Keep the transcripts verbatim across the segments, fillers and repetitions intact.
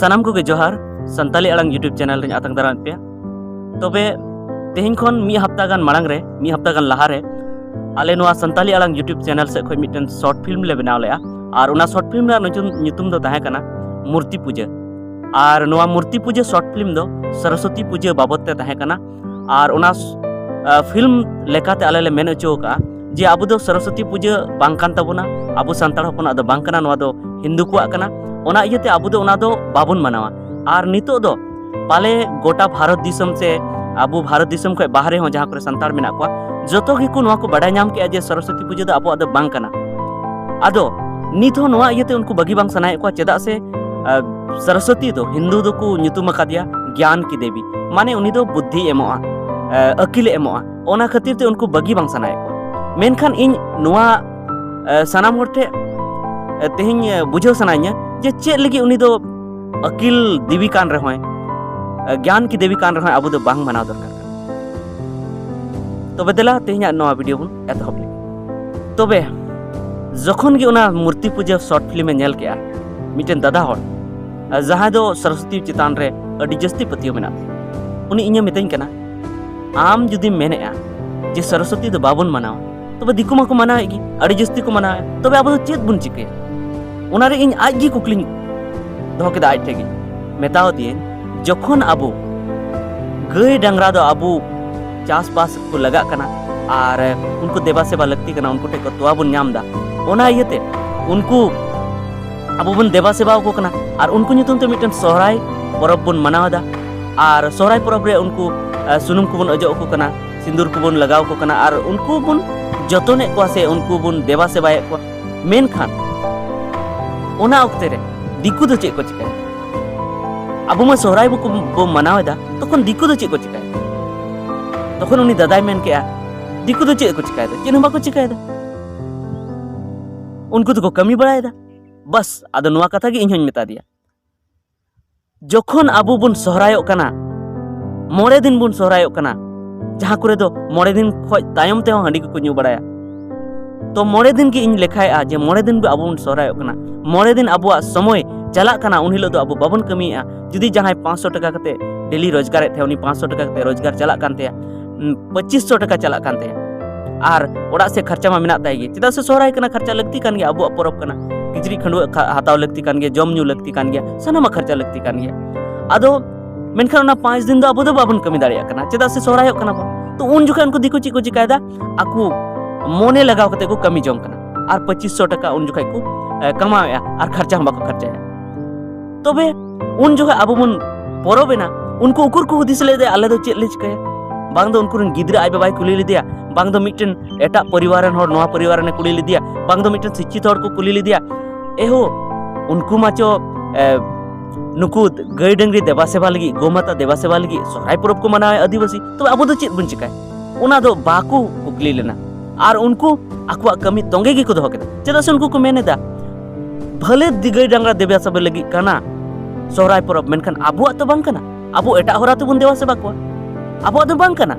ᱥᱟᱱᱟᱢ ᱠᱚᱜᱮ ᱡᱚᱦᱟᱨ᱾ ᱥᱟᱱᱛᱟᱞᱤ ᱟᱲᱟᱝ YouTube ᱪᱮᱱᱮᱞ ᱨᱮᱧ ᱟᱛᱟᱝ ᱫᱟᱨᱟᱢᱮᱫ ᱯᱮᱭᱟ᱾ ᱛᱚᱵᱮ ᱛᱮᱦᱮᱧ ᱠᱷᱚᱱ ᱢᱤᱫ ᱦᱟᱯᱛᱟ ᱜᱟᱱ ᱢᱟᱲᱟᱝ ᱨᱮ, ᱢᱤᱫ ᱦᱟᱯᱛᱟ ᱜᱟᱱ ᱞᱟᱦᱟᱨᱮ ᱟᱞᱮ ᱱᱚᱣᱟ ᱥᱟᱱᱛᱟᱞᱤ ᱟᱲᱟᱝ YouTube ᱪᱮᱱᱮᱞ ᱥᱮᱫ ᱠᱷᱚᱱ ᱢᱤᱫᱴᱮᱱ ᱥᱚᱨᱴ ᱯᱷᱤᱞᱢ ᱞᱮ ᱵᱮᱱᱟᱣ ᱞᱮᱫᱼᱟ᱾ ᱟᱨ ᱚᱱᱟ ᱥᱚᱨᱴ ᱯᱷᱤᱞᱢ ᱨᱮᱱᱟᱜ ᱧᱩᱛᱩᱢ, ᱧᱩᱛᱩᱢ ᱫᱚ ᱛᱟᱦᱮᱸ ᱠᱟᱱᱟ ᱢᱩᱨᱛᱤ ᱯᱩᱡᱟᱹ᱾ ᱟᱨ ᱱᱚᱣᱟ ᱢᱩᱨᱛᱤ ᱯᱩᱡᱟᱹ ᱥᱚᱨᱴ ᱯᱷᱤᱞᱢ ᱫᱚ ᱥᱚᱨᱚᱥᱚᱛᱤ ᱯᱩᱡᱟᱹ ᱵᱟᱵᱚᱫ ᱛᱮ ᱛᱟᱦᱮᱸ ᱠᱟᱱᱟ᱾ ᱟᱨ ᱚᱱᱟ ᱯᱷᱤᱞᱢ ᱞᱮᱠᱟᱛᱮ ᱟᱞᱮ ᱞᱮ ᱢᱮᱱ ᱦᱚᱪᱚ ᱟᱠᱟᱫᱼᱟ ᱡᱮ ᱟᱵᱚ ᱫᱚ ᱥᱚᱨᱚᱥᱚᱛᱤ ᱯᱩᱡᱟᱹ ᱵᱟᱝ ᱠᱟᱱ ᱛᱟᱵᱚᱱᱟ, ᱟᱵᱚ ᱥᱟᱱᱛᱟᱲ ᱦᱚᱯᱚᱱᱟᱜ ᱫᱚ ᱵᱟᱝ ᱠᱟᱱᱟ, ᱱᱚᱣᱟ ᱫᱚ ᱦᱤᱱᱫᱩ ᱠᱚᱣᱟᱜ ᱠᱟᱱᱟ᱾ ᱚᱱᱟ ᱤᱭᱟᱹᱛᱮ ᱟᱵᱚ ᱫᱚ ᱚᱱᱟ ᱫᱚ ᱵᱟᱵᱚᱱ ᱢᱟᱱᱟᱣᱟ᱾ ᱟᱨ ᱱᱤᱛᱚᱜ ᱫᱚ ᱯᱟᱞᱮ ᱜᱚᱴᱟ ᱵᱷᱟᱨᱚᱛ ᱫᱤᱥᱚᱢ ᱥᱮ ᱟᱵᱚ ᱵᱷᱟᱨᱚᱛ ᱫᱤᱥᱚᱢ ᱠᱷᱚᱱ ᱵᱟᱦᱨᱮ ᱦᱚᱸ ᱡᱟᱦᱟᱸ ᱠᱚᱨᱮ ᱥᱟᱱᱛᱟᱲ ᱢᱮᱱᱟᱜ ᱠᱚᱣᱟ, ᱡᱚᱛᱚ ᱜᱮᱠᱚ ᱱᱚᱣᱟ ᱠᱚ ᱵᱟᱰᱟᱭ ᱧᱟᱢ ᱠᱮᱫᱼᱟ ᱡᱮ ᱥᱚᱨᱚᱥᱚᱛᱤ ᱯᱩᱡᱟᱹ ᱫᱚ ᱟᱵᱚᱣᱟᱜ ᱫᱚ ᱵᱟᱝ ᱠᱟᱱᱟ᱾ ᱟᱫᱚ ᱱᱤᱛ ᱦᱚᱸ ᱱᱚᱣᱟ ᱤᱭᱟᱹᱛᱮ ᱩᱱᱠᱩ ᱵᱟᱹᱜᱤ ᱵᱟᱝ ᱥᱟᱱᱟᱭᱮᱫ ᱠᱚᱣᱟ, ᱪᱮᱫᱟᱜ ᱥᱮ ᱥᱚᱨᱚᱥᱚᱛᱤ ᱫᱚ ᱦᱤᱱᱫᱩ ᱫᱚᱠᱚ ᱧᱩᱛᱩᱢ ᱟᱠᱟᱫᱮᱭᱟ ᱜᱮᱭᱟᱱ ᱠᱤ ᱫᱮᱵᱤ, ᱢᱟᱱᱮ ᱩᱱᱤ ᱫᱚ ᱵᱩᱫᱽᱫᱷᱤ ᱮᱢᱚᱜᱼᱟ, ᱟᱹᱠᱤᱞᱮ ᱮᱢᱚᱜᱼᱟ᱾ ᱚᱱᱟ ᱠᱷᱟᱹᱛᱤᱨ ᱛᱮ ᱩᱱᱠᱩ ᱵᱟᱹᱜᱤ ᱵᱟᱝ ᱥᱟᱱᱟᱭᱮᱫ ᱠᱚᱣᱟ᱾ ᱢᱮᱱᱠᱷᱟᱱ ᱤᱧ ᱱᱚᱣᱟ ᱥᱟᱱᱟᱢ ᱦᱚᱲ ᱴᱷᱮᱱ ᱛᱮᱦᱮᱧ ᱵᱩᱡᱷᱟᱹᱣ ᱥᱟᱱᱟᱧᱟ ᱡᱮ ᱪᱮᱫ ᱞᱟᱹᱜᱤᱫ ᱩᱱᱤ ᱫᱚ ᱟᱹᱠᱤᱞ ᱫᱮᱵᱤ ᱠᱟᱱ ᱨᱮᱦᱚᱸᱭ, ᱜᱮᱭᱟᱱ ᱠᱤ ᱫᱮᱵᱤ ᱠᱟᱱ ᱨᱮᱦᱚᱸᱭ, ᱟᱵᱚ ᱫᱚ ᱵᱟᱝ ᱢᱟᱱᱟᱣ ᱫᱚᱨᱠᱟᱨ ᱠᱟᱱᱟ᱾ ᱛᱚᱵᱮ ᱫᱮᱞᱟ ᱛᱮᱦᱮᱧᱟᱜ ᱱᱚᱣᱟ ᱵᱷᱤᱰᱤᱭᱳ ᱵᱚᱱ ᱮᱛᱚᱦᱚᱵ ᱞᱮᱜᱮ᱾ ᱛᱚᱵᱮ ᱡᱚᱠᱷᱚᱱ ᱜᱮ ᱚᱱᱟ ᱢᱩᱨᱛᱤ ᱯᱩᱡᱟᱹ ᱥᱚᱨᱴ ᱯᱷᱤᱞᱢ ᱮ ᱧᱮᱞ ᱠᱮᱜᱼᱟ, ᱢᱤᱫᱴᱮᱱ ᱫᱟᱫᱟ ᱦᱚᱲ, ᱡᱟᱦᱟᱸᱭ ᱫᱚ ᱥᱚᱨᱚᱥᱚᱛᱤ ᱪᱮᱛᱟᱱ ᱨᱮ ᱟᱹᱰᱤ ᱡᱟᱹᱥᱛᱤ ᱯᱟᱹᱛᱭᱟᱹᱣ ᱢᱮᱱᱟᱜ ᱛᱟᱭᱟ, ᱩᱱᱤ ᱤᱧᱮ ᱢᱤᱛᱟᱹᱧ ᱠᱟᱱᱟ, "ᱟᱢ ᱡᱩᱫᱤᱢ ᱢᱮᱱᱮᱫᱼᱟ ᱡᱮ ᱥᱚᱨᱚᱥᱚᱛᱤ ᱫᱚ ᱵᱟᱵᱚᱱ ᱢᱟᱱᱟᱣᱟ, ᱛᱚᱵᱮ ᱫᱤᱠᱩ ᱢᱟᱠᱚ ᱢᱟᱱᱟᱣᱮᱫ ᱜᱮ, ᱟᱹᱰᱤ ᱡᱟᱹᱥᱛᱤ ᱠᱚ ᱢᱟᱱᱟᱣᱮᱫ, ᱛᱚᱵᱮ ᱟᱵᱚ ᱫᱚ ᱪᱮᱫ ᱵᱚᱱ ᱪᱤᱠᱟᱹᱭᱟ?" ᱚᱱᱟᱨᱮ ᱤᱧ ᱟᱡ ᱜᱮ ᱠᱩᱠᱞᱤᱧ ᱫᱚᱦᱚ ᱠᱮᱫᱟ ᱟᱡ ᱴᱷᱮᱡ ᱜᱮ᱾ ᱢᱮᱛᱟᱣ ᱫᱤᱭᱟᱹᱧ, ᱡᱚᱠᱷᱚᱱ ᱟᱵᱚ ᱜᱟᱹᱭ ᱰᱟᱝᱨᱟ ᱫᱚ ᱟᱵᱚ ᱪᱟᱥᱵᱟᱥ ᱠᱚ ᱞᱟᱜᱟᱜ ᱠᱟᱱᱟ ᱟᱨ ᱩᱱᱠᱩ ᱫᱮᱵᱟ ᱥᱮᱵᱟ ᱞᱟᱹᱠᱛᱤ ᱠᱟᱱᱟ, ᱩᱱᱠᱩ ᱴᱷᱮᱡ ᱠᱷᱚᱱ ᱛᱚᱣᱟ ᱵᱚᱱ ᱧᱟᱢ ᱮᱫᱟ, ᱚᱱᱟ ᱤᱭᱟᱹᱛᱮ ᱩᱱᱠᱩ ᱟᱵᱚ ᱵᱚᱱ ᱫᱮᱵᱟ ᱥᱮᱵᱟ ᱟᱠᱚ ᱠᱟᱱᱟ᱾ ᱟᱨ ᱩᱱᱠᱩ ᱧᱩᱛᱩᱢ ᱛᱮ ᱢᱤᱫᱴᱮᱱ ᱥᱚᱦᱨᱟᱭ ᱯᱚᱨᱚᱵᱽ ᱵᱚᱱ ᱢᱟᱱᱟᱣ ᱮᱫᱟ᱾ ᱟᱨ ᱥᱚᱦᱨᱟᱭ ᱯᱚᱨᱚᱵᱽ ᱨᱮ ᱩᱱᱠᱩ, ᱟᱸ, ᱥᱩᱱᱩᱢ ᱠᱚᱵᱚᱱ ᱚᱡᱚᱜ ᱟᱠᱚ ᱠᱟᱱᱟ, ᱥᱤᱸᱫᱩᱨ ᱠᱚᱵᱚᱱ ᱞᱟᱜᱟᱣ ᱟᱠᱚ ᱠᱟᱱᱟ, ᱟᱨ ᱩᱱᱠᱩ ᱵᱚᱱ ᱡᱚᱛᱚᱱᱮᱫ ᱠᱚᱣᱟ ᱥᱮ ᱩᱱᱠᱩ ᱵᱚᱱ ᱫᱮᱵᱟ ᱥᱮᱵᱟᱭᱮᱫ ᱠᱚᱣᱟ᱾ ᱢᱮᱱᱠᱷᱟᱱ ᱚᱱᱟ ᱚᱠᱛᱮ ᱨᱮ ᱫᱤᱠᱩ ᱫᱚ ᱪᱮᱫ ᱠᱚ ᱪᱤᱠᱟᱹᱭᱟ? ᱟᱵᱚ ᱢᱟ ᱥᱚᱦᱨᱟᱭ ᱵᱚ, ᱵᱚ ᱢᱟᱱᱟᱣ ᱮᱫᱟ, ᱛᱚᱠᱷᱚᱱ ᱫᱤᱠᱩ ᱫᱚ ᱪᱮᱫ ᱠᱚ ᱪᱤᱠᱟᱹᱭᱟ? ᱛᱚᱠᱷᱚᱱ ᱩᱱᱤ ᱫᱟᱫᱟᱭ ᱢᱮᱱ ᱠᱮᱜᱼᱟ, "ᱫᱤᱠᱩ ᱫᱚ ᱪᱮᱫ ᱠᱚ ᱪᱤᱠᱟᱹᱭᱮᱫᱟ? ᱪᱮᱫ ᱦᱚᱸ ᱵᱟᱠᱚ ᱪᱤᱠᱟᱹᱭᱮᱫᱟ᱾ ᱩᱱᱠᱩ ᱫᱚᱠᱚ ᱠᱟᱹᱢᱤ ᱵᱟᱲᱟᱭᱮᱫᱟ, ᱵᱟᱥ᱾" ᱟᱫᱚ ᱱᱚᱣᱟ ᱠᱟᱛᱷᱟ ᱜᱮ ᱤᱧ ᱦᱚᱧ ᱢᱮᱛᱟ ᱫᱮᱭᱟ᱾ ᱡᱚᱠᱷᱚᱱ ᱟᱵᱚ ᱵᱚᱱ ᱥᱚᱦᱨᱟᱭᱚᱜ ᱠᱟᱱᱟ, ᱢᱚᱬᱮ ᱫᱤᱱ ᱵᱚᱱ ᱥᱚᱦᱨᱟᱭᱚᱜ ᱠᱟᱱᱟ, ᱡᱟᱦᱟᱸ ᱠᱚᱨᱮ ᱫᱚ ᱢᱚᱬᱮ ᱫᱤᱱ ᱠᱷᱚᱡ ᱛᱟᱭᱚᱢ ᱛᱮᱦᱚᱸ ᱦᱟᱺᱰᱤ ᱠᱚᱠᱚ ᱧᱩ ᱵᱟᱲᱟᱭᱟ᱾ ᱛᱚ ᱢᱚᱬᱮ ᱫᱤᱱ ᱜᱮ ᱤᱧ ᱞᱮᱠᱷᱟᱭᱮᱜᱼᱟ ᱡᱮ ᱢᱚᱬᱮ ᱫᱤᱱ ᱜᱮ ᱟᱵᱚ ᱵᱚᱱ ᱥᱚᱦᱨᱟᱭᱚᱜ ᱠᱟᱱᱟ, ᱢᱚᱬᱮ ᱫᱤᱱ ᱟᱵᱚᱣᱟᱜ ᱥᱚᱢᱚᱭ ᱪᱟᱞᱟᱜ ᱠᱟᱱᱟ, ᱩᱱ ᱦᱤᱞᱳᱜ ᱫᱚ ᱟᱵᱚ ᱵᱟᱵᱚᱱ ᱠᱟᱹᱢᱤᱭᱮᱫᱼᱟ᱾ ᱡᱩᱫᱤ ᱡᱟᱦᱟᱸᱭ ᱯᱟᱸᱪᱥᱚ ᱴᱟᱠᱟ ᱠᱟᱛᱮ ᱰᱮᱞᱤ ᱨᱳᱡᱽᱜᱟᱨᱮᱫ ᱛᱟᱦᱮᱸ, ᱩᱱᱤ ᱯᱟᱸᱪᱥᱚ ᱴᱟᱠᱟ ᱠᱟᱛᱮ ᱨᱳᱡᱽᱜᱟᱨ ᱪᱟᱞᱟᱜ ᱠᱟᱱ ᱛᱟᱭᱟ, ᱩᱸ, ᱯᱚᱸᱪᱤᱥᱥᱚ ᱴᱟᱠᱟ ᱪᱟᱞᱟᱜ ᱠᱟᱱ ᱛᱟᱭᱟ, ᱟᱨ ᱚᱲᱟᱜ ᱥᱮᱫ ᱠᱷᱚᱨᱪᱟ ᱢᱟ ᱢᱮᱱᱟᱜ ᱛᱟᱭ ᱜᱮ᱾ ᱪᱮᱫᱟᱜ ᱥᱮ ᱥᱚᱦᱨᱟᱭ ᱠᱟᱱᱟ, ᱠᱷᱚᱨᱪᱟ ᱞᱟᱹᱠᱛᱤ ᱠᱟᱱ ᱜᱮᱭᱟ, ᱟᱵᱚᱣᱟᱜ ᱯᱚᱨᱚᱵᱽ ᱠᱟᱱᱟ, ᱠᱤᱪᱨᱤᱡ ᱠᱷᱟᱹᱰᱩᱣᱟᱹᱜ ᱠᱷᱟ-, ᱦᱟᱛᱟᱣ ᱞᱟᱹᱠᱛᱤ ᱠᱟᱱ ᱜᱮᱭᱟ, ᱡᱚᱢ ᱧᱩ ᱞᱟᱹᱠᱛᱤ ᱠᱟᱱ ᱜᱮᱭᱟ, ᱥᱟᱱᱟᱢᱟᱜ ᱠᱷᱚᱨᱪᱟ ᱞᱟᱹᱠᱛᱤ ᱠᱟᱱ ᱜᱮᱭᱟ᱾ ᱟᱫᱚ ᱢᱮᱱᱠᱷᱟᱱ ᱚᱱᱟ ᱯᱟᱸᱪ ᱫᱤᱱ ᱫᱚ ᱟᱵᱚ ᱫᱚ ᱵᱟᱵᱚᱱ ᱠᱟᱹᱢᱤ ᱫᱟᱲᱮᱭᱟᱜ ᱠᱟᱱᱟ, ᱪᱮᱫᱟᱜ ᱥᱮ ᱥᱚᱦᱨᱟᱭᱚᱜ ᱠᱟᱱᱟ ᱵᱚᱱ᱾ ᱛᱚ ᱩᱱ ᱡᱚᱠᱷᱚᱱ ᱩᱱᱠᱩ ᱫᱤᱠᱩ ᱪᱮᱫ ᱠᱚ ᱪᱤᱠᱟᱭᱮᱫᱟ? ᱟᱠᱚ ᱢᱚᱱᱮ ᱞᱟᱜᱟᱣ ᱠᱟᱛᱮ ᱠᱚ ᱠᱟᱹᱢᱤ ᱡᱚᱝ ᱠᱟᱱᱟ, ᱟᱨ ᱯᱚᱸᱪᱤᱥᱥᱚ ᱴᱟᱠᱟ ᱩᱱ ᱡᱚᱠᱷᱚᱱ ᱠᱚ, ᱮ, ᱠᱟᱢᱟᱣᱮᱫᱼᱟ, ᱟᱨ ᱠᱷᱚᱨᱪᱟ ᱦᱚᱸ ᱵᱟᱠᱚ ᱠᱷᱚᱨᱪᱟᱭᱟ᱾ ᱛᱚᱵᱮ ᱩᱱ ᱡᱚᱠᱷᱚᱱ ᱟᱵᱚ ᱵᱚᱱ ᱯᱚᱨᱚᱵᱽ ᱮᱱᱟ, ᱩᱱᱠᱩ ᱩᱠᱩᱨ ᱠᱚ ᱦᱩᱫᱤᱥ ᱞᱮᱫᱟ, ᱟᱞᱮ ᱫᱚ ᱪᱮᱫ ᱞᱮ ᱪᱤᱠᱟᱹᱭᱟ? ᱵᱟᱝ ᱫᱚ ᱩᱱᱠᱩ ᱨᱮᱱ ᱜᱤᱫᱽᱨᱟᱹ ᱟᱡ ᱵᱟᱵᱟᱭ ᱠᱩᱞᱤ ᱞᱮᱫᱮᱭᱟ, ᱵᱟᱝ ᱫᱚ ᱢᱤᱫᱴᱮᱱ ᱮᱴᱟᱜ ᱯᱚᱨᱤᱵᱟᱨ ᱨᱮᱱ ᱦᱚᱲ ᱱᱚᱣᱟ ᱯᱚᱨᱤᱵᱟᱨ ᱨᱮᱱᱮ ᱠᱩᱞᱤ ᱞᱮᱫᱮᱭᱟ, ᱵᱟᱝ ᱫᱚ ᱢᱤᱫᱴᱮᱱ ᱥᱤᱠᱠᱷᱤᱛ ᱦᱚᱲ ᱠᱚ ᱠᱩᱞᱤ ᱞᱮᱫᱮᱭᱟ᱾ ᱮᱦᱳ, ᱩᱱᱠᱩ ᱢᱟ ᱪᱚ, ᱮ, ᱱᱩᱠᱩ ᱜᱟᱹᱭ ᱰᱟᱹᱝᱨᱤ ᱫᱮᱵᱟ ᱥᱮᱵᱟ ᱞᱟᱹᱜᱤᱫ, ᱜᱳ ᱢᱟᱛᱟ ᱫᱮᱵᱟ ᱥᱮᱵᱟ ᱞᱟᱹᱜᱤᱫ ᱥᱚᱦᱨᱟᱭ ᱯᱚᱨᱚᱵᱽ ᱠᱚ ᱢᱟᱱᱟᱣᱮᱫ ᱟᱹᱫᱤᱵᱟᱹᱥᱤ, ᱛᱚᱵᱮ ᱟᱵᱚ ᱫᱚ ᱪᱮᱫ ᱵᱚᱱ ᱪᱤᱠᱟᱹᱭᱟ? ᱚᱱᱟ ᱫᱚ ᱵᱟᱠᱚ ᱠᱩᱠᱞᱤ ᱞᱮᱱᱟ᱾ ᱟᱨ ᱩᱱᱠᱩ ᱟᱠᱚᱣᱟᱜ ᱠᱟᱹᱢᱤ ᱛᱚᱸᱜᱮ ᱜᱮᱠᱚ ᱫᱚᱦᱚ ᱠᱮᱫᱟ, ᱪᱮᱫᱟᱜ ᱥᱮ ᱩᱱᱠᱩ ᱠᱚ ᱢᱮᱱ ᱮᱫᱟ, ᱵᱷᱟᱞᱮ ᱫᱤ-, ᱜᱟᱹᱭ ᱰᱟᱝᱨᱟ ᱫᱮᱵᱟ ᱥᱮᱵᱟ ᱞᱟᱹᱜᱤᱫ ᱠᱟᱱᱟ ᱥᱚᱦᱨᱟᱭ ᱯᱚᱨᱚᱵᱽ, ᱢᱮᱱᱠᱷᱟᱱ ᱟᱵᱚᱣᱟᱜ ᱛᱚ ᱵᱟᱝ ᱠᱟᱱᱟ᱾ ᱟᱵᱚ ᱮᱴᱟᱜ ᱦᱚᱨᱟ ᱛᱮᱵᱚᱱ ᱫᱮᱵᱟ ᱥᱮᱵᱟ ᱠᱚᱣᱟ, ᱟᱵᱚᱣᱟᱜ ᱫᱚ ᱵᱟᱝ ᱠᱟᱱᱟ᱾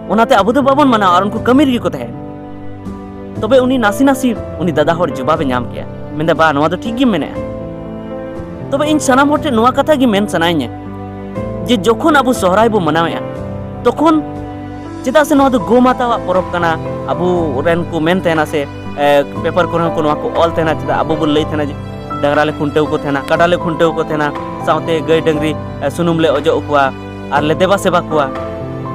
ᱚᱱᱟᱛᱮ ᱟᱵᱚ ᱫᱚ ᱵᱟᱵᱚᱱ ᱢᱟᱱᱟᱣᱟ ᱟᱨ ᱩᱱᱠᱩ ᱠᱟᱹᱢᱤ ᱨᱮᱜᱮ ᱠᱚ ᱛᱟᱦᱮᱸᱭᱮᱱᱟ᱾ ᱛᱚᱵᱮ ᱩᱱᱤ ᱱᱟᱥᱮ ᱱᱟᱥᱮ ᱩᱱᱤ ᱫᱟᱫᱟ ᱦᱚᱲ ᱡᱚᱵᱟᱵᱮ ᱧᱟᱢ ᱠᱮᱭᱟ, ᱢᱮᱱᱫᱟ, "ᱵᱟ, ᱱᱚᱣᱟ ᱫᱚ ᱴᱷᱤᱠ ᱜᱮᱢ ᱢᱮᱱᱮᱫᱼᱟ᱾" ᱛᱚᱵᱮ ᱤᱧ ᱥᱟᱱᱟᱢ ᱦᱚᱲ ᱴᱷᱮᱱ ᱱᱚᱣᱟ ᱠᱟᱛᱷᱟ ᱜᱮ ᱢᱮᱱ ᱥᱟᱱᱟᱭᱤᱧᱟ ᱡᱮ ᱡᱚᱠᱷᱚᱱ ᱟᱵᱚ ᱥᱚᱦᱨᱟᱭ ᱵᱚ ᱢᱟᱱᱟᱣᱮᱫᱼᱟ, ᱛᱚᱠᱷᱚᱱ ᱪᱮᱫᱟᱜ ᱥᱮ ᱱᱚᱣᱟ ᱫᱚ ᱜᱳ ᱢᱟᱛᱟᱣᱟᱜ ᱯᱚᱨᱚᱵᱽ ᱠᱟᱱᱟ, ᱟᱵᱚ ᱨᱮᱱ ᱠᱚ ᱢᱮᱱ ᱛᱟᱦᱮᱱᱟ ᱥᱮ, ᱮ, ᱯᱮᱯᱟᱨ ᱠᱚᱨᱮ ᱦᱚᱸ ᱠᱚ ᱱᱚᱣᱟ ᱠᱚ ᱚᱞ ᱛᱟᱦᱮᱱᱟ, ᱪᱮᱫᱟᱜ ᱟᱵᱚ ᱵᱚᱱ ᱞᱟᱹᱭ ᱛᱟᱦᱮᱱᱟ ᱡᱮ ᱰᱟᱝᱨᱟ ᱞᱮ ᱠᱷᱩᱱᱴᱟᱹᱣ ᱠᱚ ᱛᱟᱦᱮᱱᱟ, ᱠᱟᱰᱟ ᱞᱮ ᱠᱷᱩᱱᱴᱟᱹᱣ ᱠᱚ ᱛᱟᱦᱮᱱᱟ, ᱥᱟᱶᱛᱮ ᱜᱟᱹᱭ ᱰᱟᱹᱝᱨᱤ, ᱮ, ᱥᱩᱱᱩᱢ ᱞᱮ ᱚᱡᱚᱜ ᱟᱠᱚᱣᱟ ᱟᱨ ᱞᱮ ᱫᱮᱵᱟ ᱥᱮᱵᱟ ᱠᱚᱣᱟ᱾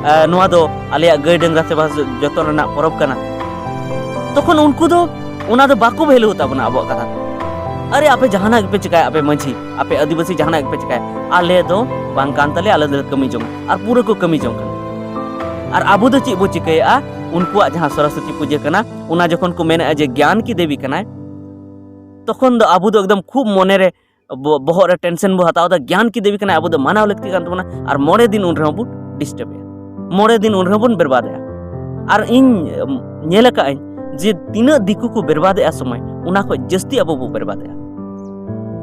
ᱮ, ᱱᱚᱣᱟ ᱫᱚ ᱟᱞᱮᱭᱟᱜ ᱜᱟᱹᱭ ᱰᱟᱝᱨᱟ ᱥᱮᱵᱟ ᱡᱚᱛᱚᱱ ᱨᱮᱱᱟᱜ ᱯᱚᱨᱚᱵᱽ ᱠᱟᱱᱟ᱾ ᱛᱚᱠᱷᱚᱱ ᱩᱱᱠᱩ ᱫᱚ ᱚᱱᱟ ᱫᱚ ᱵᱟᱠᱚ value ᱛᱟᱵᱚᱱᱟ ᱟᱵᱚᱣᱟᱜ ᱠᱟᱛᱷᱟ᱾ ᱟᱨᱮ, ᱟᱯᱮ ᱡᱟᱦᱟᱱᱟᱜ ᱜᱮᱯᱮ ᱪᱤᱠᱟᱭᱟ, ᱟᱯᱮ ᱢᱟᱹᱡᱷᱤ, ᱟᱯᱮ ᱟᱹᱫᱤᱵᱟᱹᱥᱤ ᱡᱟᱦᱟᱱᱟᱜ ᱜᱮᱯᱮ ᱪᱤᱠᱟᱭᱟ, ᱟᱞᱮ ᱫᱚ ᱵᱟᱝ ᱠᱟᱱ ᱛᱟᱞᱮᱭᱟ, ᱟᱞᱮ ᱫᱚᱞᱮ ᱠᱟᱹᱢᱤ ᱡᱚᱝᱟ᱾ ᱟᱨ ᱯᱩᱨᱟᱹ ᱠᱚ ᱠᱟᱹᱢᱤ ᱡᱚᱝ ᱠᱟᱱᱟ᱾ ᱟᱨ ᱟᱵᱚ ᱫᱚ ᱪᱮᱫ ᱵᱚ ᱪᱤᱠᱟᱹᱭᱮᱫᱼᱟ? ᱩᱱᱠᱩᱣᱟᱜ ᱡᱟᱦᱟᱸ ᱥᱚᱨᱚᱥᱚᱛᱤ ᱯᱩᱡᱟᱹ ᱠᱟᱱᱟ, ᱚᱱᱟ ᱡᱚᱠᱷᱚᱱ ᱠᱚ ᱢᱮᱱᱮᱫᱼᱟ ᱡᱮ ᱜᱮᱭᱟᱱ ᱠᱤ ᱫᱮᱵᱤ ᱠᱟᱱᱟᱭ, ᱛᱚᱠᱷᱚᱱ ᱫᱚ ᱟᱵᱚ ᱫᱚ ᱮᱠᱫᱚᱢ ᱠᱷᱩᱵ ᱢᱚᱱᱮᱨᱮ ᱵᱚ-, ᱵᱚᱦᱚᱜ ᱨᱮ tension ᱵᱚ ᱦᱟᱛᱟᱣ ᱮᱫᱟ, ᱜᱮᱭᱟᱱ ᱠᱤ ᱫᱮᱵᱤ ᱠᱟᱱᱟᱭ, ᱟᱵᱚ ᱫᱚ ᱢᱟᱱᱟᱣ ᱞᱟᱹᱠᱛᱤ ᱠᱟᱱ ᱛᱟᱵᱚᱱᱟ, ᱟᱨ ᱢᱚᱬᱮ ᱫᱤᱱ ᱩᱱ ᱨᱮᱦᱚᱸ ᱵᱚᱱ disturb ᱮᱫᱼᱟ, ᱢᱚᱬᱮ ᱫᱤᱱ ᱩᱱ ᱨᱮᱦᱚᱸ ᱵᱚᱱ ᱵᱮᱨᱵᱟᱫ ᱮᱫᱼᱟ᱾ ᱟᱨ ᱤᱧ, ᱮᱢ, ᱧᱮᱞ ᱟᱠᱟᱫ ᱟᱹᱧ ᱡᱮ ᱛᱤᱱᱟᱹᱜ ᱫᱤᱠᱩ ᱠᱚ ᱵᱮᱨᱵᱟᱫ ᱮᱫᱼᱟ ᱥᱚᱢᱚᱭ, ᱚᱱᱟ ᱠᱷᱚᱱ ᱡᱟᱹᱥᱛᱤ ᱟᱵᱚ ᱵᱚ ᱵᱮᱨᱵᱟᱫ ᱮᱫᱼᱟ᱾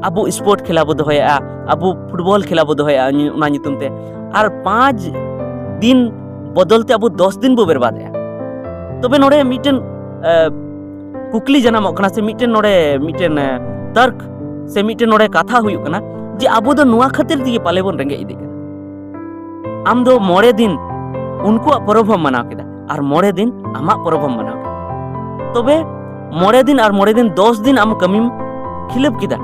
ᱟᱵᱚ sport ᱠᱷᱮᱞᱟ ᱵᱚ ᱫᱚᱦᱚᱭᱮᱫᱼᱟ, ᱟᱵᱚ football ᱠᱷᱮᱞᱟ ᱵᱚ ᱫᱚᱦᱚᱭᱮᱫᱼᱟ ᱧᱩ-, ᱚᱱᱟ ᱧᱩᱛᱩᱢ ᱛᱮ, ᱟᱨ ᱯᱟᱸᱪ ᱫᱤᱱ ᱵᱚᱫᱚᱞ ᱛᱮ ᱟᱵᱚ ᱫᱚᱥ ᱫᱤᱱ ᱵᱚ ᱵᱮᱨᱵᱟᱫ ᱮᱫᱼᱟ᱾ ᱛᱚᱵᱮ ᱱᱚᱰᱮ ᱢᱤᱫᱴᱮᱱ, ᱮ, ᱠᱩᱠᱞᱤ ᱡᱟᱱᱟᱢᱚᱜ ᱠᱟᱱᱟ, ᱥᱮ ᱢᱤᱫᱴᱮᱱ ᱱᱚᱰᱮ ᱢᱤᱫᱴᱮᱱ, ᱮ, ᱛᱟᱨᱠ ᱥᱮ ᱢᱤᱫᱴᱮᱱ ᱱᱚᱰᱮ ᱠᱟᱛᱷᱟ ᱦᱩᱭᱩᱜ ᱠᱟᱱᱟ ᱡᱮ ᱟᱵᱚ ᱫᱚ ᱱᱚᱣᱟ ᱠᱷᱟᱹᱛᱤᱨ ᱛᱮᱜᱮ ᱯᱟᱞᱮ ᱵᱚᱱ ᱨᱮᱸᱜᱮᱡ ᱤᱫᱤᱜ ᱠᱟᱱᱟ᱾ ᱟᱢ ᱫᱚ ᱢᱚᱬᱮ ᱫᱤᱱ ᱩᱱᱠᱩᱣᱟᱜ ᱯᱚᱨᱚᱵᱽ ᱦᱚᱸᱢ ᱢᱟᱱᱟᱣ ᱠᱮᱫᱟ ᱟᱨ ᱢᱚᱬᱮ ᱫᱤᱱ ᱟᱢᱟᱜ ᱯᱚᱨᱚᱵᱽ ᱦᱚᱸᱢ ᱢᱟᱱᱟᱣ ᱠᱮᱫᱟ᱾ ᱛᱚᱵᱮ ᱢᱚᱬᱮ ᱫᱤᱱ ᱟᱨ ᱢᱚᱬᱮ ᱫᱤᱱ ᱫᱚᱥ ᱫᱤᱱ ᱟᱢ ᱠᱟᱹᱢᱤᱢ ᱠᱷᱤᱞᱟᱹᱯ ᱠᱮᱫᱟ,